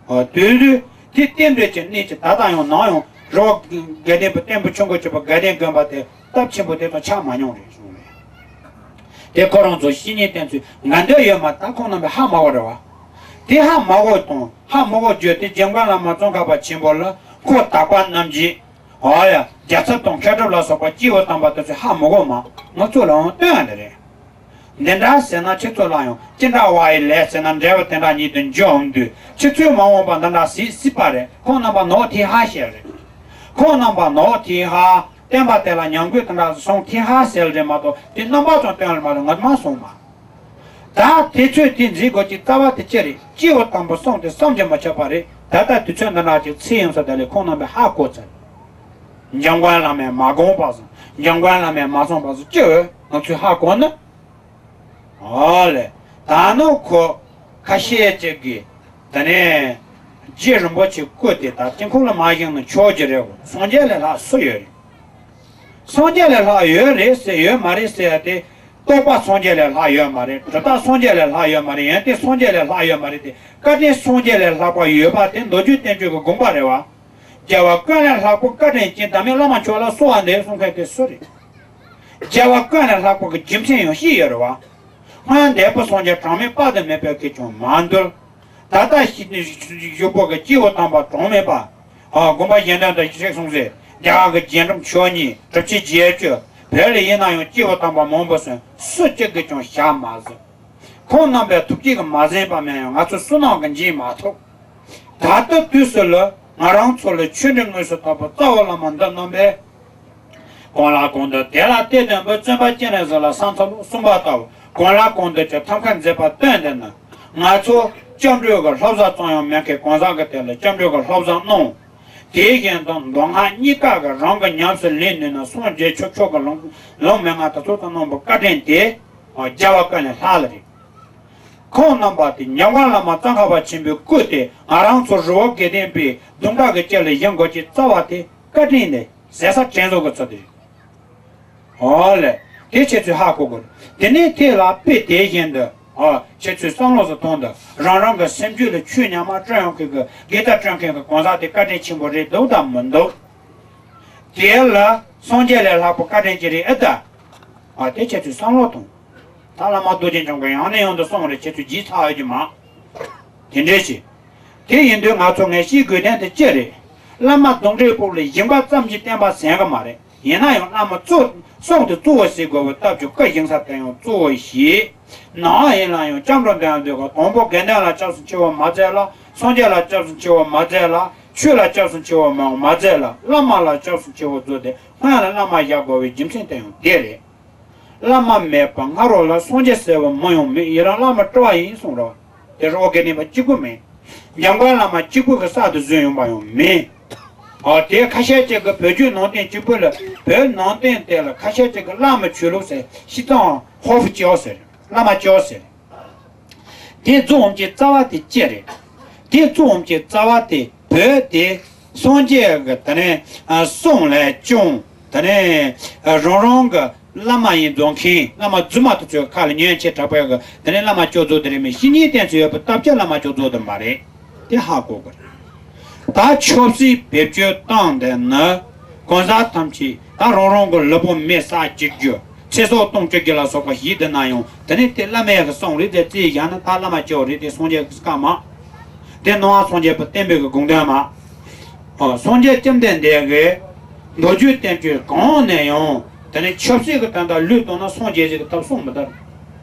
ཨ། དུས་དུས་དེ་རྟེན་འབྲེལ་གྱི་གནས་ཀྱི་ད་ལྟ་ཡང་ནམ་ཡང་རི་བོ་དགེ་ལྡན་པའི་བསྟན་པའི་ཆུ་འགོ་གཅིག་པ་དགའ་ལྡན་དགོན་པ་དེ་སྟབས་ཆེན་པོ་དེ་དང་ཆགས་མ་མྱོང་རེད་གསུངས་རེད། དེ་ཁོ་རང་ཚོ་བཤེས་གཉེན་བསྟེན་ཚུལ་ང་འདོད་ཡོད་མ་ད་ཁོང་རྣམ་པས་ཧ་མ་གོ་རེད་བ། དེ་ཧ་མ་གོ་དང་ཧ་མ་གོ་བརྗོད་དེ་འཇམ་མགོན་བླ་མ་ཙོང་ཁ་པ་ཆེན་པོ་ལ་ཁོ་དག་པ་རྣམས་ཀྱིས། ཨོ་ཡ། རྒྱལ་ཚབ་དང་མཁས་གྲུབ་ལ་སོགས་པ་སྐྱེས་བུ་དམ་པ་དེ་ཚོས་ཧ་མ་གོ་མ་ང་ཚོ་ལའང་སྟོན་ཡ་དེ་རེད། འདི་འདྲ་ཟེར་ན་ཁྱེད་ཚོ་ལ་ཡང་ཅི་འདྲ་བ་ཡི་ལས་ཟེར་ན་འབྲས་བུ་དེ་འདྲ་ཉིད་དུ་འགྱུར་འོང་དུས་ཁྱེད་ཚོས་མ་འོངས་པ་འདི་འདྲ་སྲིད་སྲིད་པ་རེད། ཁོང་རྣམ་པ་ནོར་དེ་ཧ་ཤེས་རེད། ཁོང་རྣམ་པ་ནོར་དེ་ཧ་བསྟན་པ་དེ་ལ་ཉམས་རྒུད་དེ་འདྲ་སོང་དེ་ཧ་ཟེར་རེད་མ་གཏོགས་དེ་རྣམ་པ་ཙམ་སྟོན་རེད་མ་གཏོགས་ང་ཚོ་མ་སོང་མ། ད་དེ་ཚོས་དེ་འཛིན་དགོས་ཀྱི་རྩ་བ་དེ་ཅི་རེད། སྐྱེས་བུ་དམ་པ་གསུམ་དེ་བསམ་གྱིས་མ་ཁྱབ་པ་རེད། ད་ལྟ་དུས་ཚོད་འདི་འདྲ་ཅིག་ཚེ་ཡིན་ས་དེ་ལས་ཁོང་རྣམ་པས་ཧ་གོ་ཚར། འཇམ་མགོན་བླ་མས་མ་དགོངས་པ་བཟང་། འཇམ་མགོན་བླ་མས་མ་གསུངས་པ་བཟང་ཅི་འོས་ང་ཚོས་ཧ་གོ་ན། ཨོ་ལེ། ད་ནི་ཁོ་ཁ་ཤས་ཅིག་གིས་ད་ནས་རྗེ་རིན་པོ་ཆེ་སྐུ་དེ་ད་དཀྱིལ་འཁོར་ལ་མ་བཞེངས་ན་ཆོག་གི་རེད་གོ་སངས་རྒྱས་ལས་ལྷག་སུ་ཡོད་རེད། སངས་རྒྱས་ལས་ལྷག་ཡོད་རེད་ཟེར་ཡོད་མ་རེད་ཟེར་ཡ་དེ། རྟོགས་པ་སངས་རྒྱས་ལས་ལྷག་ཡོད་མ་རེད། གྲུབ་རྟགས་སངས་རྒྱས་ལས་ལྷག་ཡོད་མ་རེད། ཡོན་ཏན་སངས་རྒྱས་ལས་ལྷག་ཡོད་མ་རེད་དེ། བཀའ་དྲིན་སངས་རྒྱས་ལས་ལྷག་པ་ཡོད་པ་དེ་མདོ་རྒྱུད་བསྟན་བཅོས་ཀྱི་དགོངས་པ་རེད་བ། རྒྱལ་བ་ཀུན་ལས་ལྷག་པོ་བཀའ་དྲིན་ཅན་བདག་མེད་བླ་མ་མཆོག་ལ་གསོལ་བ་འདེབས་གསུང་མཁན་དེ་སུ་རེད། རྒྱལ་བ་ཀུན་ལས་ལྷག་པོ་གི་རྒྱུ་མཚན་ཡང་ཤེས་ཡོད་རེད་བ། སྔོན་འདས་པོ་སངས་རྒྱས་གྲངས་མེད་དཔག་ཏུ་མེད་པའི་སྐད་ཀྱང་མ་འདུལ། ད་ལྟ་ཞིག་ནི་བཞུགས་པོ་གི་སྐྱེས་བུ་དམ་པ་གྲངས་མེད་པ། ཨ་དགོངས་པ་གཞན་དོན་དུ་གཤེགས་སོང་ཟེར། རྒྱ་གར་གྱི་རྒྱལ་ཁྲིམས་ཆོས་ཉིད་གྲུབ་ཆེན་བརྒྱད་ཅུ། བོད་ལ་ཡིན་ན་ཡང་སྐྱེས་བུ་དམ་པ་མང་པོ་སོང་སུ་གཅིག་གིས་ཀྱང་བཞག་མ་ཟིན། ཁོང་རྣམ་པའི་ཐུགས་བསྐྱེད་ཀྱིས་མ་ཟིན་པ་མིན་ཡང་ང་ཚོ་སུ་ནང་གི་འཇིགས་མ་ཐུབ། ད་ལྟ་དུས་སུ་ལ་ང་རང་ཚོ་ལ་ཆོས་འབྲེལ་དངོས་སུ་ཐོབ་པ་རྩ་བ་བླ་མ་འདི་རྣམ་པས། གང་ལ་གང་འདུལ་དེ་ལ་གཏེར་སྟོན་པ་བཙུན་པ་སྤྱན་རས་གཟིགས་ལ་ས་མཚམས་གསུངས་པ་ལྟ་བུ་གང་ལ་གང་འདུལ་གྱི་ཐབས་མཁས་མཛད་པ་སྟོན་དེ་ནི་ང་ཚོ་སྐྱབས་འགྲོའི་གི་བསླབ་བྱ་ཙམ་ཡང་མེད་མཁན་གང་ཟག་གི་དེ་ལ་སྐྱབས་འགྲོའི་གི་བསླབ་བྱ་གནང་། དེ་བཞིན་དུ་མདོ་སྔགས་གཉིས་ཀ་གི་རང་གི་ཉམས་སུ་ལེན་ནུས་ན་སངས་རྒྱས་ཆོས་མཆོག་གི་ལུང་ལུང་མན་ངག་དེ་ཚོ་དང་གནང་བའི་བཀའ་དྲིན་དེ་རྒྱལ་བ་ཀུན་ལས་ལྷག་ལ་རེད། ཁོང་རྣམ་པ་དེ་ཉམས་མགོན་བླ་མ་ཙོང་ཁ་པ་ཆེན་པོའི་སྐུ་དེ་ང་རང་ཚོ་རི་བོ་དགེ་ལྡན་པའི་གདུང་དྲག་གི་དཀྱིལ་ལ་བཞེངས་དགོས་ཀྱི་རྩ་བ་དེ་བཀའ་དྲིན་ལས་ཟེར་ས་དྲན་གསོ་གི་ཚུལ་དེ་རེད། ཨོ་ལེ། དེ་ཁྱེད་ཚོས་ཧ་གོ་དགོས། དེ་ནས་དེ་ལ་དཔེ་དེ་བཞིན་དུ་ཨོ་ཁྱེད་ཚོས་བསམ་བློ་ཟིག་ཐོངས་དང་རང་རང་གི་སེམས་རྒྱུད་ལ་ཆོས་ཉམས་མ་སྤྲོད་ཡོང་མཁན་གྱི་དགེ་རྩ་སྤྲོད་མཁན་གྱི་གང་ཟག་དེ་བཀའ་དྲིན་ཆེན་པོ་རེད་འདུག་དང་མི་འདུག་དེ་ལ་སངས་རྒྱས་ལས་ལྷག་པའི་བཀའ་དྲིན་ཅི་རེད་ཨེ་ད། ཨ་དེ་ཁྱེད་ཚོས་བསམ་བློ་ཐོངས། ད་བླ་མ་རྡོ་རྗེ་འཆང་གིས་ཡང་ནས་ཡང་དུ་གསུངས་རེད། ཁྱེད་ཚོས་བརྗེད་ཚར་ཡོད་ཀྱི་མ། དེ་འདྲས་ཤིག་དེ་ཡིན་དུས་ང་ཚོ་ངས་ཤེས་དགོས་དོན་དེ་ཅི་རེད། བླ་མ་གདུང་འདྲེ་ཕུག་ལ་ཞིང་པ་ཙམ་གྱིས་བསྟན་པ་ཟིན་གི་མ་རེད། ཡིན་ན་ཡང་བླ་མ་གཙོ་སྲོག་དེ་གཙོ་བོ་བྱེད་དགོས་པའི་སྟབས་ཀྱིས་སྐུ་བཞེངས་ས་དེ་ཡང་གཙོ་བོ་བྱས། ནང་ཡིན་ན་ཡང་སྐྱབས་འགྲོ་འདོན་འདོད་ག་དང་པོ་དགེ་འདུན་ལ་སྐྱབས་སུ་མཆི་བ་མ་མཛད་ལ། སངས་རྒྱས་ལ་སྐྱབས་སུ་མཆི་བ་མ་མཛད་ལ། ཆོས་ལ་སྐྱབས་སུ་མཆི་བ་མ་མ་མཛད་ལ། བླ་མ་ལ་སྐྱབས་སུ་མཆི་བ་མཛད་དེ་སྔོན་ལ་བླ་མ་བཞག་དགོས་པའི་རྒྱུ་མཚན་དེ་ཡང་དེ་རེད། བླ་མ་མེད་པ་སྔ་རོལ་ལ་སངས་རྒྱས་ཟེར་བ་མི་ཡོང་མེད། ཡི་རང་བླ་མ་སྤྲུལ་བ་ཡིན་གསུངས་རོགས། དེ་རི་བོ་དགེ་ལྡན་པ་གཅིག་པུ་མེད། འཇམ་མགོན་བླ་མ་གཅིག་པུ་གི་གསར་དུ་བཟོས་ཡོང་པ་ཡང་མེད། ཨོ་དེ་ཁ་ཤས་ཅིག་གི་བོད་བརྒྱུད་ནང་བསྟན་གཅིག་པུ་ལ་བོད་ནང་བསྟན་དེ་ལ་ཁ་ཤས་ཅིག་གི་བླ་མ་ཆོས་ལུགས་ཟེར་ཤི་ཙང་ཧོ་ཧྥུ་ཅོ་ཟེར་བླ་མ་ཅོ་ཟེར། དེ་རྫོགས་འོང་གི་རྩ་བ་དེ་ཅི་རེད། དེ་རྫོགས་འོང་གི་རྩ་བ་དེ་བོད་དེ་སངས་རྒྱས་ཀྱི་དེ་ནས་གསུང་ལས་བྱུང་། དེ་ནས་རང་རང་གི་བླ་མ་ཡིན་རྫོགས་མཁན་བླ་མ་རྫུན་མ་དེ་ཚོའི་ཁ་ལ་ཉན་ཆེ་དྲག་པོའི་གི་དེ་ནས་བླ་མ་ཅོ་རྫོགས་དེ་རེད་མིན། བཤེས་གཉེན་བསྟེན་ཚུལ་ཡོད་པའི་སྟབས་ཀྱིས་བླ་མ་ཅོ་རྫོགས་དེ་མ་རེད། དེ་ཧ་གོ་དགོས། ད་ཆབ་སྲིད་བེད་སྤྱོད་བཏང་དེ་ནི་གང་ཟག་ཐམས་ཅད་ད་རང་རང་གི་ལུས་པོ་མེ་སྲེག་བྱེད་རྒྱུ། ཚེ་སྲོག་གཏོང་བཅུག་རྒྱུ་ལ་སོགས་པ་ཞིག་དེ་ན་ཡང་དེ་ནི་དེ་བླ་མའི་གི་གསུང་རེད་དེ་རྩིས་བཞག་ན་ད་བླ་མ་སྐྱོ་རེད་དེ་སངས་རྒྱས་ཀྱི་བཀའ་མ། དེ་ནང་སངས་རྒྱས་པ་བསྟན་པའི་གི་དགོངས་དོན་མ། ཨོ་སངས་རྒྱས་བཅོམ་ལྡན་འདས་ཀྱི་མདོ་རྒྱུད་བསྟན་བཅོས་གང་ནས་ཡང་དེ་ནི་ཆབ་སྲིད་ཀྱི་དོན་དག་ལུས་གཏོང་ན་སངས་རྒྱས་ཀྱི་ཐབས་གསུངས་མི་དར།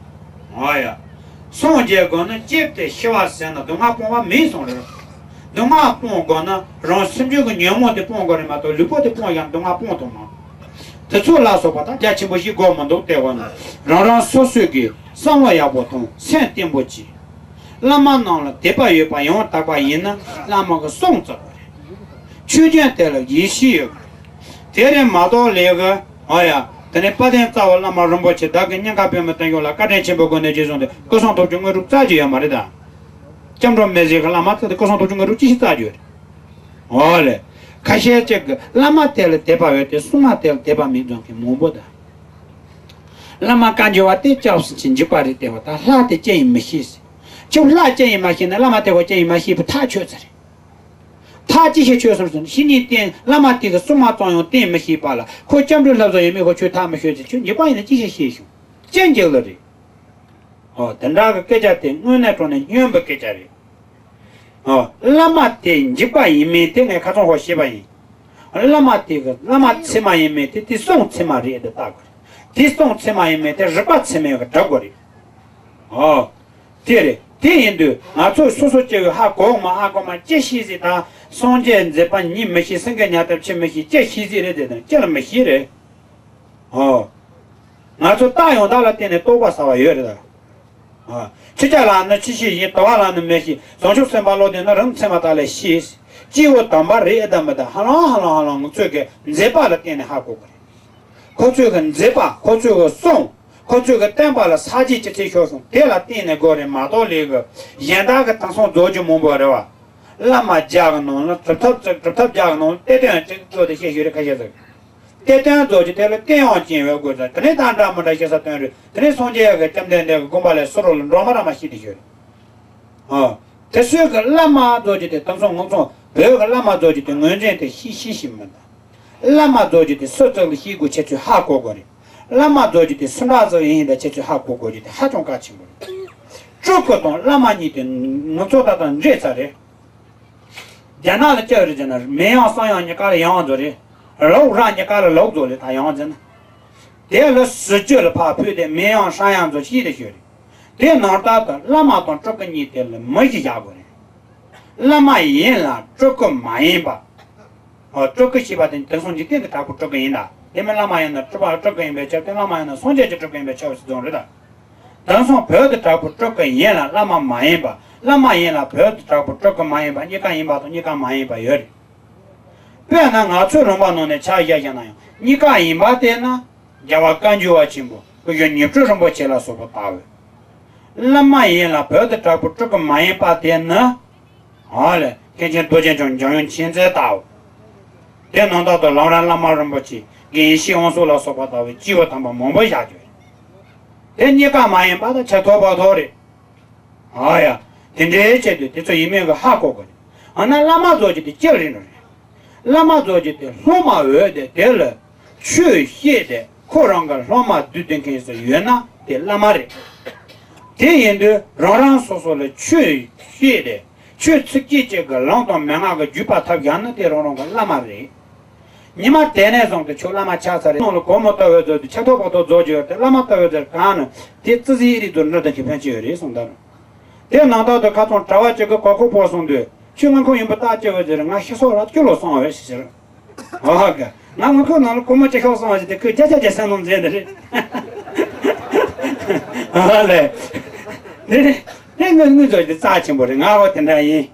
ཨོ་ཡ། སངས་རྒྱས་དགོས་ན་ལྕེབས་ཏེ་ཤི་བ་ཟེར་ན་སྡུག་བསྔལ་སྤོང་བ་མིན་གསུངས་རེད། སྡུག་བསྔལ་སྤོང་དགོས་ན་རང་སེམས་རྒྱུད་ཀྱི་ཉོན་མོངས་དེ་སྤོང་དགོས་རེད་མ་གཏོགས་ལུས་པོ་དེ་སྤོང་ཡང་སྡུག་བསྔལ་སྤོང་ཐུབ་མ། དེ་ཚོ་ལ་སོགས་པ་དང་རྒྱ་ཆེན་པོ་ཞིག་དགོས་མི་འདུག་དེ་བ་ན་རང་རང་སོ་སོའི་གི་བསམ་བློ་ཡག་པོ་དང་སེམས་བརྟན་པོ་གྱིས། བླ་མ་རྣམས་ལ་དད་པ་ཡོད་པ་ཡང་དག་པ་ཡིན་ན་བླ་མ་གི་གསུང་ཙམ་རེད། ཆོས་ཅན་དེ་ལ་ཡིད་ཆེས་ཡོད་པ་རེད། དེ་རེད་མ་གཏོགས་ལས་གི་ཨ་ཡ། དེ་ནས་དཔལ་ལྡན་རྩ་བ་བླ་མ་རིན་པོ་ཆེ་བདག་གི་སྙིང་ག་པད་མ་བསྟན་ཡོད་ལ་བཀའ་དྲིན་ཆེན་པོ་སྒོ་ནས་རྗེས་བཟུང་སྟེ་སྐུ་གསུང་ཐུགས་ཀྱི་དངོས་གྲུབ་རྩ་ཅིག་ཡོད་མ་རེད་ད། སྐྱབས་འགྲོ་མི་བཟད་གི་བླ་མ་ཚོ་དེ་སྐུ་གསུང་ཐུགས་ཀྱི་དངོས་གྲུབ་ཅི་ཞིག་རྩ་ཅིག་ཡོད་རེད། འོ་ལེ། ཁ་ཤས་ཅིག་གི་བླ་མ་དེ་ལ་དད་པ་ཡོད་དེ་སྲུང་མ་དེ་ལ་དད་པ་མེད་ཙང་གི་མང་པོ་ད། བླ་མ་བཀའ་འགྱུར་བ་དེ་སྐྱབས་སུ་མཆི་འཇིགས་པ་རེད་དེ་བ་ད་ལྷ་དེ་ཅི་ཡིན་མི་ཤེས་ཟེར། ཁྱོད་ལྷ་ཅི་ཡིན་མ་ཤེས་ན་བླ་མ་དེ་བ་ཅི་ཡིན་མ་ཤེས་པ་ཐག་ཆོད་ཚར་རེད། ཐག་ཅི་ཤེས་ཆོད་སོང་ཟེར་ན་བཤེས་གཉེན་བསྟེན་བླ་མ་དེ་གི་སྲུང་མ་ཙམ་ཡང་བསྟེན་མི་ཤེས་པ་ལ་ཁོ་སྐྱབས་འགྲོའི་བསླབ་བྱ་ཡོད་མེད་ཁོ་ཆོས་ཐག་མི་ཆོད་ཟེར་ཁྱོད་འཇིགས་པ་ཡིན་ན་ཅི་ཤེས་ཤེས་བྱུང་། ཅི་འཇིགས་ལ་རེད། ཨོ། དེ་འདྲ་གི་སྐད་ཆ་དེ་དངོས་གནས་དྲང་གནས་སྨྱོན་པའི་སྐད་ཆ་རེད། ཨོ། བླ་མ་དེ་འཇིགས་པ་ཡིན་མིན་དེ་ངས་ཁ་ཚང་ཧོ་ཤེས་པ་ཡིན། བླ་མ་དེ་གི་བླ་མ་ཚད་མ་ཡིན་མིན་དེ་དེ་གསུང་ཚད་མ་རེད་དེ་ལྟ་དགོས་རེད། དེ་གསུང་ཚད་མ་ཡིན་མིན་དེ་རིག་པ་ཚད་མས་གི་འགྲུབ་དགོས་རེད། ཨོ། དེ་རེད། དེ་ཡིན་དུས་ང་ཚོས་སོ་སོ་སྐྱེ་བོས་ཧ་གོ་མ་ཧ་གོ་མ་ཅི་ཤེས་ཟིག་དང་སངས་རྒྱས་མཛད་པ་ཉིད་མི་ཤེས། སེང་གེ་ཉལ་ཐབས་ཆེ་མི་ཤེས། ཅི་ཤེས་ཟིག་རེད་དེ་དང་ཅི་ལ་མི་ཤེས་རེད། ཨོ། ང་ཚོ་རྟགས་ཡང་དག་ལ་བརྟེན་ནས་རྟོགས་པ་ཟ་བ་ཡོད་རེད་ད། ཨ། ཕྱི་ཆ་ལ་ནི་ཕྱི་ཤེས་ཡིན། དུ་བ་ལ་ནི་མེ་ཤེས། བྱང་ཆུབ་སེམས་དཔའ་བློ་ལྡན་ནི་རིམ་ཚད་མ་དག་ལས་ཤེས། སྐྱེས་བུ་དམ་པ་རེད་ཨེ་དམ་མི་དམ་ཧ་ལམ་ཧ་ལམ་ཧ་ལམ་ང་ཚོས་ཀྱི་མཛད་པ་ལ་བརྟེན་ནས་ཧ་གོ་དགོས་རེད། ཁོ་ཚོས་ཀྱི་མཛད་པ། ཁོ་ཚོས་ཀྱི་གསུང་། ཁོ་ཚོས་ཀྱི་བསྟན་པ་ལ་ས་བཅད་ཅི་ཚད་ཤོར་སོང་དེ་ལ་བརྟེན་ནས་དགོས་རེད་མ་གཏོགས་ལས་ཀྱི་གཞན་དག་གི་དེང་སང་རྫོགས་རྒྱུ་མང་པོ་རེད་བ། བླ་མ་བརྒྱ་གི་ནང་ལ་གྲུབ་ཐོབ་གྲུབ་ཐོབ་བརྒྱ་གི་ནང་ལ་གཏེར་སྟོན་གཅིག་བཙུགས་ཏེ་བཤད་ཤོད་རེད་ཁ་ཤས་ཟེར། གཏེར་སྟོན་རྫོགས་ཀྱི་དེ་ལ་གཏེར་ཡང་བྱིན་བའི་དགོས་ས་དེ་ནས་ད་འདྲ་མི་འདྲ་ཞེ་ས་སྟོན་རེད། དེ་ནས་སངས་རྒྱས་ཀྱི་བཅོམ་ལྡན་འདས་ཀྱི་དགོངས་པ་ལས་སུ་རོ་ལ་འགྲོ་མ་ར་མ་ཤེས་ཏེ་ཤོད། ཨ། དེ་སུས་ཀྱི་བླ་མ་རྫོགས་ཀྱི་དེ་དེང་སང་ང་ཚོ་བོད་ཀྱི་བླ་མ་རྫོགས་ཀྱི་དེ་ངོས་འཛིན་དེ་ཤེས་ཤེས་ཤེས་མི་འདུག་བླ་མ་རྫོགས་ཀྱི་དེ་སུ་ཙག་ལ་ཤེས་དགོས་ཁྱེད་ཚོས་ཧ་གོ་དགོས་རེད། བླ་མ་རྫོགས་ཀྱི་དེ་སུ་འདྲ་ཙག་ཡིན་ད་ཁྱེད་ཚོས་ཧ་གོ་དགོས་ཀྱི་དེ་ཧ་ཅང་གལ་ཆེན་པོ་རེད། སྤྲུལ་སྐུ་དང་བླ་མ་གཉིས་དེ་ང་ཚོ་ད་ལྟ་འདྲེས་ཚར་རེད། རྒྱ་ནག་ལ་སྐྱབས་རེ་བྱས་ན་མེ་ཡང་བསང་ཡང་གཉིས་ཀ་ལ་ཡང་རྫོགས་རེད། ལོག་ར་གཉིས་ཀ་ལ་ལོག་རྫོགས་རེད་ད་ཡང་བྱས་ན། དེ་ལ་སྲིད་ཇུས་ལ་ཕར་ཕུད་དེ་མེ་ཡང་བསང་ཡང་རྫོགས་ཤེས་དེ་ཤོད་རེད། དེ་ནང་ལྟར་དུ་བླ་མ་དང་སྤྲུལ་སྐུ་གཉིས་དེ་ལ་མི་གཞི་བཞག་དགོས་རེད། བླ་མ་ཡིན་ལ་སྤྲུལ་སྐུ་མ་ཡིན་པ། ཨོ། སྤྲུལ་སྐུ་ཞེས་པ་དེ་དེང་སང་འཇིག་རྟེན་གྱི་དྲག་པོ་སྤྲུལ་སྐུ་ཡིན་ད། དེ་མིན་བླ་མ་ཡིན་ན་སྤྲུལ་པ་སྤྲུལ་སྐུ་ཡིན་པའི་ཕྱིར་དེ་བླ་མ་ཡིན་ན་སངས་རྒྱས་ཀྱི་སྤྲུལ་སྐུ་ཡིན་པའི་ཕྱིར་ཟེར་དོན་རེད་ད། དེང་སང་བོད་དུ་དྲག་པོ་སྤྲུལ་སྐུ་ཡིན་ལ་བླ་མ་མ་ཡིན་པ། བླ་མ་ཡིན་ལ་བོད་དུ་དྲག་པོ་སྤྲུལ་སྐུ་མ་ཡིན་པ་གཉིས་ཀ་ཡིན་པ་དང་གཉིས་ཀ་མ་ཡིན་པ་ཡོད་རེད། དཔེར་ན་ང་ཚོའི་ལུང་པ་ནང་ནས་ཆ་བཞག་བཞག་ན་ཡང་གཉིས་ཀ་ཡིན་པ་དེ་ན་རྒྱལ་བ་བཀའ་འགྱུར་བ་ཆེན་པོ་སྐུ་ཞབས་ཉི་སྤྲུལ་རིན་པོ་ཆེ་ལ་སོགས་པ་ལྟ་བུ། བླ་མ་ཡིན་ལ་བོད་དུ་དྲག་པོ་སྤྲུལ་སྐུ་མ་ཡིན་པ་དེ་ནི། ཨ་ལས། མཁན་ཆེན་རྡོ་རྗེ་འཆང་འཇམ་དབྱངས་མཁྱེན་བརྩེ་ལྟ་བུ། དེ་ནང་ལྟར་དུ་ལམ་རིམ་བླ་མ་རིན་པོ་ཆེ་དགེ་བཤེས་དབང་ཕྱུག་ལ་སོགས་པ་ལྟ་བུའི་སྐྱེས་བུ་དམ་པ་མང་པོ་བཞག་རྒྱུ་རེད། དེ་གཉིས་ཀ་མ་ཡིན་པ་དང་ཆ་ཐོག་བག་ཐོག་རེད། ཨ་ཡ། དེ་འདྲའི་ཆེད་དུ་དེ་ཚོ་ཡིན་མིན་གྱི་ཧ་གོ་དགོས་རེད། ཨ་ན་བླ་མ་རྫོགས་ཀྱི་དེ་ཅི་རེད་ནོ་རེད། བླ་མ་རྫོགས་ཀྱི་དེ་སློབ་མ་འོས་ཏེ་དེ་ལ་ཆོས་བཤད་དེ་ཁོ་རང་གི་སློབ་མ་བསྡུས་ཏེ་མཁན་ཞིག་ཡོད་ན་དེ་བླ་མ་རེད། དེ་ཡིན་དུས་རང་རང་སོ་སོ་ལ་ཆོས་བཤད་དེ་ཆོས་ཚིག་གཅིག་གཅིག་གི་ལུང་དང་མན་ངག་གི་བརྒྱུད་པ་ཐབས་བཞག་ན་དེ་རང་རང་གི་བླ་མ་རེད། ཉི་མ་དེ་ནས་བཟུང་སྟེ་ཁྱོད་བླ་མ་ཆགས་ཚར་རེད། ནང་ལ་སྒོར་མོ་ལྟ་བུའི་རྫོགས་དུས་ཆ་ཐོག་བག་ཐོག་རྫོགས་ཀྱི་ཡོད་དེ་བླ་མ་ལྟ་བུའི་རྫོགས་གང་ནི་དེ་ཙི་ཙི་ཨི་རིག་ཏུ་འདྲ་དང་གི་ཕན་ཆེ་ཡོད་རེད་གསུངས་ད། དེ་ནང་ལྟར་དུ་ཁ་ཚང་གྲྭ་བ་གཅིག་གི་གོ་ཁུག་ཕོག་སོང་དུས་ཁྱོད་ང་ཁོང་ཡིན་པ་བརྟག་དཔྱད་འོས་ཟེར་ང་ཤི་སོགས་ལ་སྐྱོ་ལོ་སོང་བས་ཞེས་ཟེར། ཨོ་ཧ་ག་ང་ང་ཁོང་ནང་ལ་སྒོར་མོ་གཅིག་ཤོག་སོང་བ་ཞིག་དེ་ཁོས་བརྒྱ་ཆ་བརྒྱ་སེམས་ནང་མཛད་འདི་རེད། ཨ་ལས། དེ་དེ་དངོས་དངོས་ཚོ་དེ་རྩ་ཆེན་པོ་རེད། ང་ཧོ་དེ་འདྲ་ཡིན།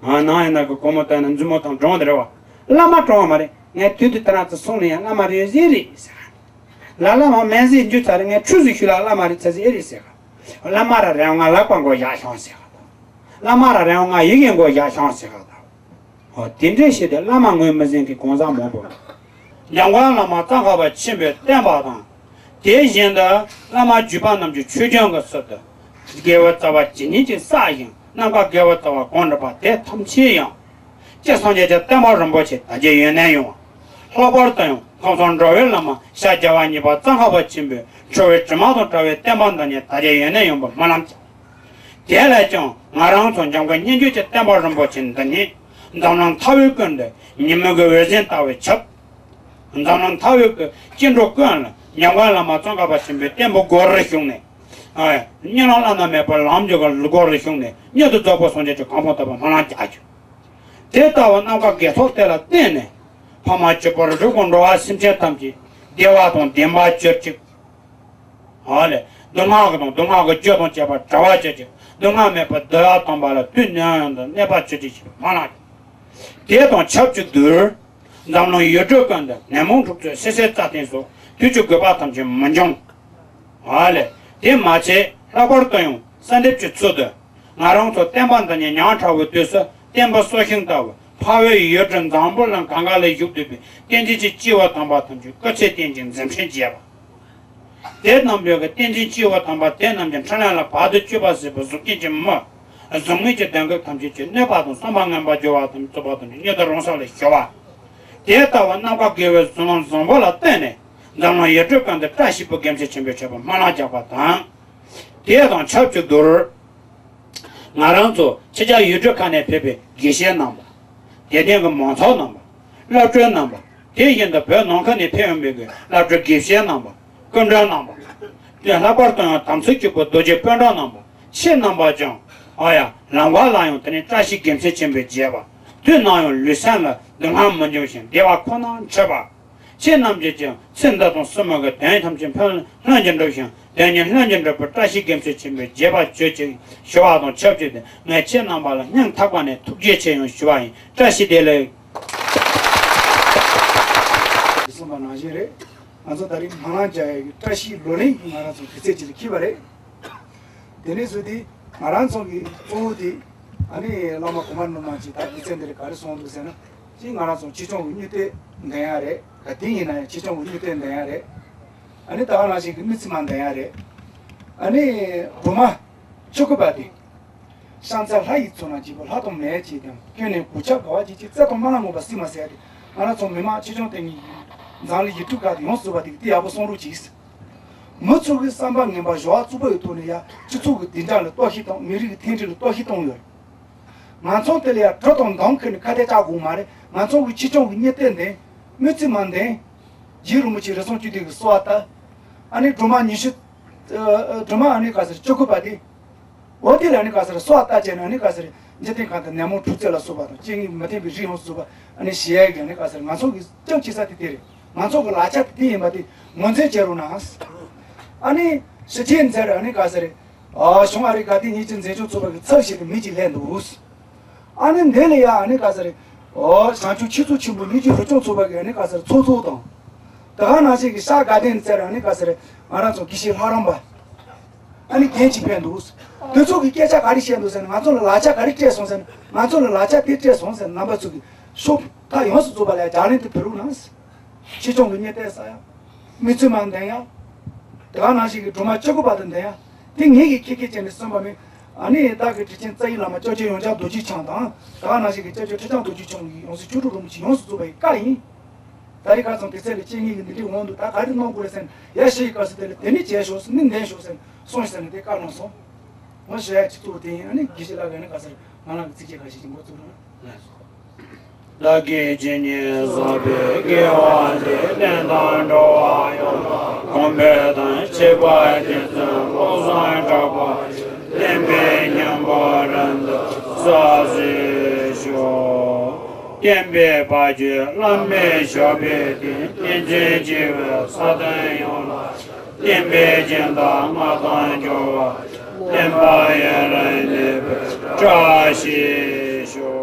ང་ནང་ཡིན་ན་གི་སྒོར་མོ་བཏང་ན་མཛུབ་མོ་དང་སྒྲོང་དེ་རེད་བ། བླ་མ་གྲོངས་བ་མ་རེད། ངས་དུས་དུས་དེ་རང་ཚོ་སོང་ནས་ཡང་བླ་མ་རེད་ཟེར་རེད་ཟེར། ལ་ལ་མ་མན་ཟེར་འཇུ་ཚར་རེད། ངས་ཁྲུས་ཟིག་ཞུ་ལ་བླ་མ་རེད་ཚ་ཟེར་ཨེ་རེད་ཟེར་ག་བླ་མ་ར་རེད་ང་ལག་པ་མགོ་བཞག་ཤོང་ཟེར་ག་བླ་མ་ར་རེད་ང་ཡི་གེ་མགོ་བཞག་ཤོང་ཟེར་ག་ད། ཨོ་དེ་འདྲའི་ཞིག་དེ་བླ་མ་ངོས་མི་ཟིན་གི་གང་ཟག་མང་པོ། འཇམ་མགོན་བླ་མ་ཙོང་ཁ་པ་ཆེན་པོའི་བསྟན་པ་དང་། དེ་བཞིན་དུ་བླ་མ་བརྒྱུད་པ་རྣམས་ཀྱི་ཆོས་སྐྱོང་གི་ཚུལ་དུ། དགེ་བའི་རྩ་བ་ཇི་སྙེད་ཅིག་བསགས་ཤིང་རྣམ་དཀར་དགེ་བའི་རྩ་བ་གང་བསྒྲུབས་པ་དེ་ཐམས་ཅད་ཡང་། སྤྱིར་སངས་རྒྱས་ཀྱི་བསྟན་པ་རིན་པོ་ཆེ་དར་རྒྱས་ཡུན་གནས་ཡོང་བ། ལྷག་པར་དུ་ཡང་ཁམས་གསུམ་འགྲོ་བའི་བླ་མ་ཤཱཀྱ་བ་གཉིས་པ་ཙོང་ཁ་པ་ཆེན་པོས་འཁྲུལ་བའི་དྲི་མ་དང་བྲལ་བའི་བསྟན་པ་འདི་ཉིད་དར་རྒྱས་ཡུན་གནས་ཡོང་བར་སྨོན་ལམ་བརྒྱབ། དེ་ལས་ཀྱང་ང་རང་ཚོ་འཇམ་མགོན་སྙན་བརྒྱུད་ཀྱི་བསྟན་པ་རིན་པོ་ཆེ་འདི་ཉིད་འཛམ་གླིང་མཐའ་དབུས་ཀུན་ཏུ་ཉིན་མོ་གི་འོད་ཟེར་ལྟ་བུར་ཁྱབ། འཛམ་གླིང་མཐའ་དབུས་ཀྱི་སྐྱེ་འགྲོ་ཀུན་ལ་འཇམ་མགོན་བླ་མ་ཙོང་ཁ་པ་ཆེན་པོའི་བསྟན་པ་སྒོ་རུ་ཞུགས་ནས། ཨ་གཉིད་ལམ་བླ་ན་མེད་པའི་ལམ་གྱི་སྒོ་རུ་ཞུགས་ནས་མྱུར་དུ་རྫོགས་པའི་སངས་རྒྱས་ཀྱི་གོ་འཕང་ཐོབ་པར་སྨོན་ལམ་རྒྱག་རྒྱུ། དེ་ལྟ་བུ་རྣམ་དཀར་དགེ་ཚོགས་དེ་ལ་བརྟེན་ནས་ཕ་མ་གཅིག་པུར་སྒྲུབ་པའི་འགྲོ་བ་སེམས་ཅན་ཐམས་ཅད་བདེ་བ་དང་ལྡན་པར་གྱུར་ཅིག་ཨ་ལས། སྡུག་བསྔལ་གྱི་དང་སྡུག་བསྔལ་གྱི་རྒྱུ་དང་བཅས་པ་བྲལ་བར་གྱུར་ཅིག་སྡུག་བསྔལ་མེད་པའི་བདེ་བ་དམ་པ་ལ་དུས་ནམ་ཡང་དུ་གནས་པར་གྱུར་ཅིག་ཞེས་སྨོན་ལམ། དེ་དང་ཆབས་ཅིག་ཏུ། འཛམ་གླིང་ཡུལ་གྲུ་ཀུན་ཏུ་ནད་མུག་འཁྲུག་རྩོད་བསད་རྩ་བརྟན་སོགས་དུས་ཀྱི་དགོས་པ་ཐམས་ཅད་མི་འབྱུང་། ཨ་ལས། དེ་མ་ཚད་ལྷག་པར་དུ་ཡང་གསལ་འདེབས་ཀྱི་ཚུལ་དུ། ང་རང་ཚོ་བསྟན་པ་འདི་ཉིད་ཉག་ཕྲ་བའི་དུས་སུ་བསྟན་པ་སྲོག་ཤིང་ལྟ་བུ་འཕགས་པའི་ཡུལ་གྲུ་འཛམ་བུ་གླིང་གང་ག་ལ་བཞུགས་བསྡད་པའི་བསྟན་འཛིན་གྱི་སྐྱེས་བུ་དམ་པ་ཐམས་ཅད་སྐུ་ཚེ་བརྟན་ཅིང་འཛིན་ཕྲན་རྒྱས་པ། དེ་རྣམས་ལས་ཀྱི་བསྟན་འཛིན་སྐྱེས་བུ་དམ་པ་དེ་རྣམས་ཀྱི་འཕྲིན་ལས་ལ་བར་དུ་གཅོད་པ་སྲིད་པའི་གཟུགས་ཅན་གྱི་མི། གཟུགས་མེད་ཀྱི་གདོན་བགེགས་ཐམས་ཅད་ཀྱི་གནོད་པ་དང་བསམ་པ་ངན་པ་སྦྱོར་བ་དང་རྩུབ་པ་དང་མྱུར་དུ་རང་སྲོག་ལ་ཞི་བ། དེ་ལྟ་བུ་རྣམ་དཀར་དགེ་བའི་གཟུངས་བཟང་པོ་ལ་བརྟེན་ནས་འཛམ་གླིང་ཡུལ་གྲུ་ཀུན་ཏུ་བཀྲ་ཤིས་པའི་དགེ་མཚན་ཆེན་པོའི་མཆོད་པ་སྨོན་ལམ་རྒྱག་པ་དང་། དེ་དང་ཆབས་ཅིག་ཏུ། ང་རང་ཚོ་ཕྱི་རྒྱལ་ཡུལ་གྲུ་ཁག་ནས་ཕེབས་པའི་དགེ་བཤེས་རྣམ་པ། དད་ལྡན་གྱི་མང་ཚོགས་རྣམ་པ། སློབ་གྲོགས་རྣམ་པ། དེ་བཞིན་དུ་བོད་ནང་ཁུལ་ནས་ཕེབས་ཡོང་པའི་སློབ་གྲོགས་དགེ་བཤེས་རྣམ་པ། སྐུ་མགྲོན་རྣམ་པ། དེ་ལྷག་པར་དུ་ཡང་དམ་ཚིག་གཅིག་པའི་རྡོ་རྗེ་སྤུན་གྲོགས་རྣམ་པ། ཁྱེད་རྣམ་པ་ཀྱང་ཨ་ཡ་ལམ་ཁ་ལ་ཡང་དེ་ནས་བཀྲ་ཤིས་དགེ་མཚན་ཆེན་པོས་མཇལ་བ། དུས་ནམ་ཡང་ལུས་སེམས་ལ་སྡུག་བསྔལ་མི་འབྱུང་ཞིང་བདེ་བ་ཁོ་ནར་འཕྲད་པ། ཁྱེད་རྣམས་ཀྱིས་ཀྱང་ཚེ་འདི་དང་སྲིད་མ་གི་དོན་ཐམས་ཅད་ཕན་ལྷུན་གྱིས་འགྲུབ་ཤིང་དོན་གཉིས་ལྷུན་གྱིས་འགྲུབ་པའི་བཀྲ་ཤིས་དགེ་མཚན་ཆེན་པོའི་རྗེས་དཔག་བྱོས་ཅིག་ཞུ་བ་དང་ཆབས་ཅིག་ཏུ། ངས་ཁྱེད་རྣམ་པ་ལ་སྙིང་ཐག་པ་ནས་ཐུགས་རྗེ་ཆེ་ཡང་ཞུ་བ་ཡིན། བཀྲ་ཤིས་བདེ་ལེགས། གསུངས་པ་ནང་བཞིན་རེད། ང་ཚོ་ད་རེས་སྨོན་ལམ་རྒྱག་ཡག་གི་བཀྲ་ཤིས་ལོ་ལེགས་ཀྱི་ང་རང་ཚོ་དུས་ཚོད་ཅིག་ལ་འཁེལ་བ་རེད། དེ་ནས་བཟུང་སྟེ་ང་རང་ཚོ་གི་གཙོ་བོ་དེ་ཨ་ནི་བླ་མ་གོང་མ་རྣམ་པ་ཅིག་ད་དུས་ཚོད་འདི་རེད་ག་རེ་གསུངས་འདུག་ཟེར་ན། གཅིག་ང་རང་ཚོ་ཆོས་སྐྱོང་གི་སྨྱུག་རྟེན་འདོན་ཡག་རེད། ག་དུས་ཡིན་ན་ཡང་ཆོས་སྐྱོང་གི་སྨྱུག་རྟེན་འདོན་ཡག་རེད། ཨ་ནི་ད་ག་ནང་བཞིན་གྱི་མི་ཚེ་མ་འདོན་ཡག་རེད། ཨ་ནི་སྒྲོལ་མ་བཅུ་དགུ་པ་དེ། ཕྱག་འཚལ་ལྷ་ཡི་ཚོགས་རྣམས་བརྗིད་པ་ལྷ་དང་མིའི་རྗེས་དང་ཀུན་ནས་གོ་ཆ་དགའ་བ་བརྗིད་ཆེ་བརྩེ་དང་སྨོན་ལམ་མངོན་པར་གསལ་མ་ཟེར་ཏེ། ང་རང་ཚོ་མི་མང་ཆོས་སྐྱོང་དེ་ཉིད་འཛམ་གླིང་ཡུལ་གྲུ་ཁག་ཏུ་ཡོངས་སུ་གྲུབ་པ་དེ་གི་དེ་ཡག་པོ་གསུང་རོགས་གྱིས། མི་ཚོ་གི་བསམ་པ་ངན་པ་གཞོགས་བཙུགས་པ་ཡི་ཐོག་ནས་ཡ་སྤྱི་ཚོགས་ཀྱི་བདེ་འཇགས་ལ་གཏོར་བཤིག་བཏང་། མི་རིགས་ཀྱི་མཐུན་སྒྲིལ་ལ་གཏོར་བཤིག་བཏང་ཡོད། ང་ཚོ་དེ་ལ་ཡ་གྲི་དང་མདུང་ཁུར་ནས་ཁ་གཏད་བཅག་དགོས་མ་རེད། ང་ཚོ་གི་ཆོས་སྐྱོང་གི་སྨྱུག་རྟེན་འདོན། མི་ཚེ་མ་འདོན། རྗེ་རིན་པོ་ཆེ་རིན་སྤུངས་བཅུ་དུས་ཀྱི་གསོལ་བ་བཏབ། ཨ་ནི་སྒྲོལ་མ་ཉི་ཤུ། སྒྲོལ་མ་ཨ་ནི་ག་ཟེར་བཅུ་དགུ་པ་དེ། འོ་དེ་ལ་ཨ་ནི་ག་ཟེར་གསོལ་བ་བཏབ་བྱས་ནས་ཨ་ནི་ག་ཟེར་འཇིག་རྟེན་ཁམས་དང་ནད་མུག་འཁྲུག་རྩོད་ལ་སོགས་པ་དང་རྐྱེན་ངན་མི་བདེན་པའི་རིགས་ཡོངས་སུ་རྫོགས་པ་ཨ་ནི་ཞི་ཡག་གི་ཨ་ནི་ག་ཟེར་ང་ཚོ་གི་སྐྱབས་བྱེད་ས་དེ་དེ་རེད། ང་ཚོ་གི་ལག་ཆ་དེ་དེ་ཡིན་པ་དེ་ངོས་འཛིན་བྱེད་རོགས་གནང་། ཨ་ནི་ཞི་བྱེད་མཛད་རེད། ཨ་ནི་ག་ཟེར། ཨ་གཞུང་ཨ་རིའི་དགའ་ལྡན་ཉིན་བྱེད་འཛིན་སྐྱོང་ཚོགས་པ་གི་ཚབ་བྱས་ཏེ་མི་གཅིག་སླེབས་འདུག་ཨ་ནི་འདི་ལ་ཡ་ཨ་ནི་ག་ཟེར། ཨོ་བྱང་ཆུབ་ཆོས་ཚོགས་ཆེན་པོ་ཉིན་བྱེད་རོལ་ཆུང་ཚོགས་པ་གི་ཨ་ནི་ག་ཟེར་ཚོགས་གཙོ་དང་། དེ་ག་ནང་བཞིན་གྱི་ཤར་དགའ་ལྡན་ཟེར་ཨ་ནི་ག་ཟེར་ང་རང་ཚོ་དགེ་བཤེས་ལྷ་རམས་པ། ཨ་ནི་རྒན་གཅིག་ཕེབས་འདུག་དེ་ཚོ་གི་སྐད་ཆ་ག་རེ་བཤད་འདུག་ཟེར་ན། ང་ཚོ་ལ་ལག་ཆ་ག་རེ་སྤྲད་སོང་ཟེར་ན། ང་ཚོ་ལ་ལག་ཆ་དེ་སྤྲད་སོང་ཟེར་ན། རྣམ་པ་ཚོ་གི་ཤོག་ཁག་ཡོངས་སུ་རྫོགས་པ་ལ་ལྗགས་ལན་དེ་ཕུལ་རོགས་གནང་། ཆོས་སྐྱོང་གི་སྨྱུག་རྟེན་གསོལ་ཡག་མི་ཚེ་མ་འདོན་ཡག་དེ་ག་ནང་བཞིན་གྱི་སྒྲོལ་མ་བཅུ་དགུ་པ་དེ་འདོན་ཡག་དེ་ངེད་ཀྱིས་ཁྱེད་ཀྱིས་བྱས་ནས་གསུངས་པ་མིན། ཨ་ནི་བདག་གི་དྲིན་ཅན་རྩ་བའི་བླ་མ་སྐྱབས་རྗེ་ཡོངས་གྲགས་རྡོ་རྗེ་འཆང་དང་། དེ་ག་ནང་བཞིན་གྱི་སྐྱབས་རྗེ་ཁྲི་བྱང་རྡོ་རྗེ་འཆང་གི་ཡང་སྲིད་མཆོག་སྤྲུལ་རིན་པོ་ཆེ་ཡོངས་སུ་རྫོགས་པ་ཡི་བཀའ་ཡིན། ད་རེས་ཁ་སང་དེ་ཚེ་ལ་སྐྱེ་ངེས་ཀྱི་འདི་འདྲའི་འོང་འདུག་ད་ག་རེ་གནང་དགོས་རེད་ཟེར་ན། ཡ་ཤི་ཡི་སྐབས་སུ་དེ་ལ་དེ་ནི་བྱས་ཤོག་ཟེར། ནི་འདོན་ཤོག་ཟེར་ན་སོང་ཟེར་ནས་དེ་བཀའ་གནང་སོང་། ང་ཞུ་ཡ་གཅིག་གཙོ་བོ་དེ་ཡིན། ཨ་ནི་དགེ་བཤེས་ལགས་ཀྱིས་ནི་ག་ཟེར་ང་རང་གི་ཚིགས་བཅད་ཁ་ཤས་ཀྱི་འགོ་བཙུགས་རོགས། བདག་གིས་ཇི་སྙེད་བསགས་པའི་དགེ་བ་འདི། ལྷན་དུ་འགྲོ་བ་ཡོངས་ལ་གོང་འཕེལ་དང་། བྱིས་པ་སྐྱེས་ཚོས་བློ་བཟང་གྲགས་པ་ཡི། བསྟན་པའི་སྙིང་པོ་རིང་དུ་གསལ་བཞིན་ཤོག་བསྟན་པའི་བར་གྱི་བླ་མའི་ཞབས་པད་བརྟན། བསྟན་འཛིན་བྱེ་བའི་ས་སྟེང་ཡོངས་ལ། བསྟན་པའི་སྦྱིན་བདག་མངའ་ཐང་འབྱོར་བ། བསྟན་པ་ཡུན་རིང་གནས་པའི་བཀྲ་ཤིས་ཤོག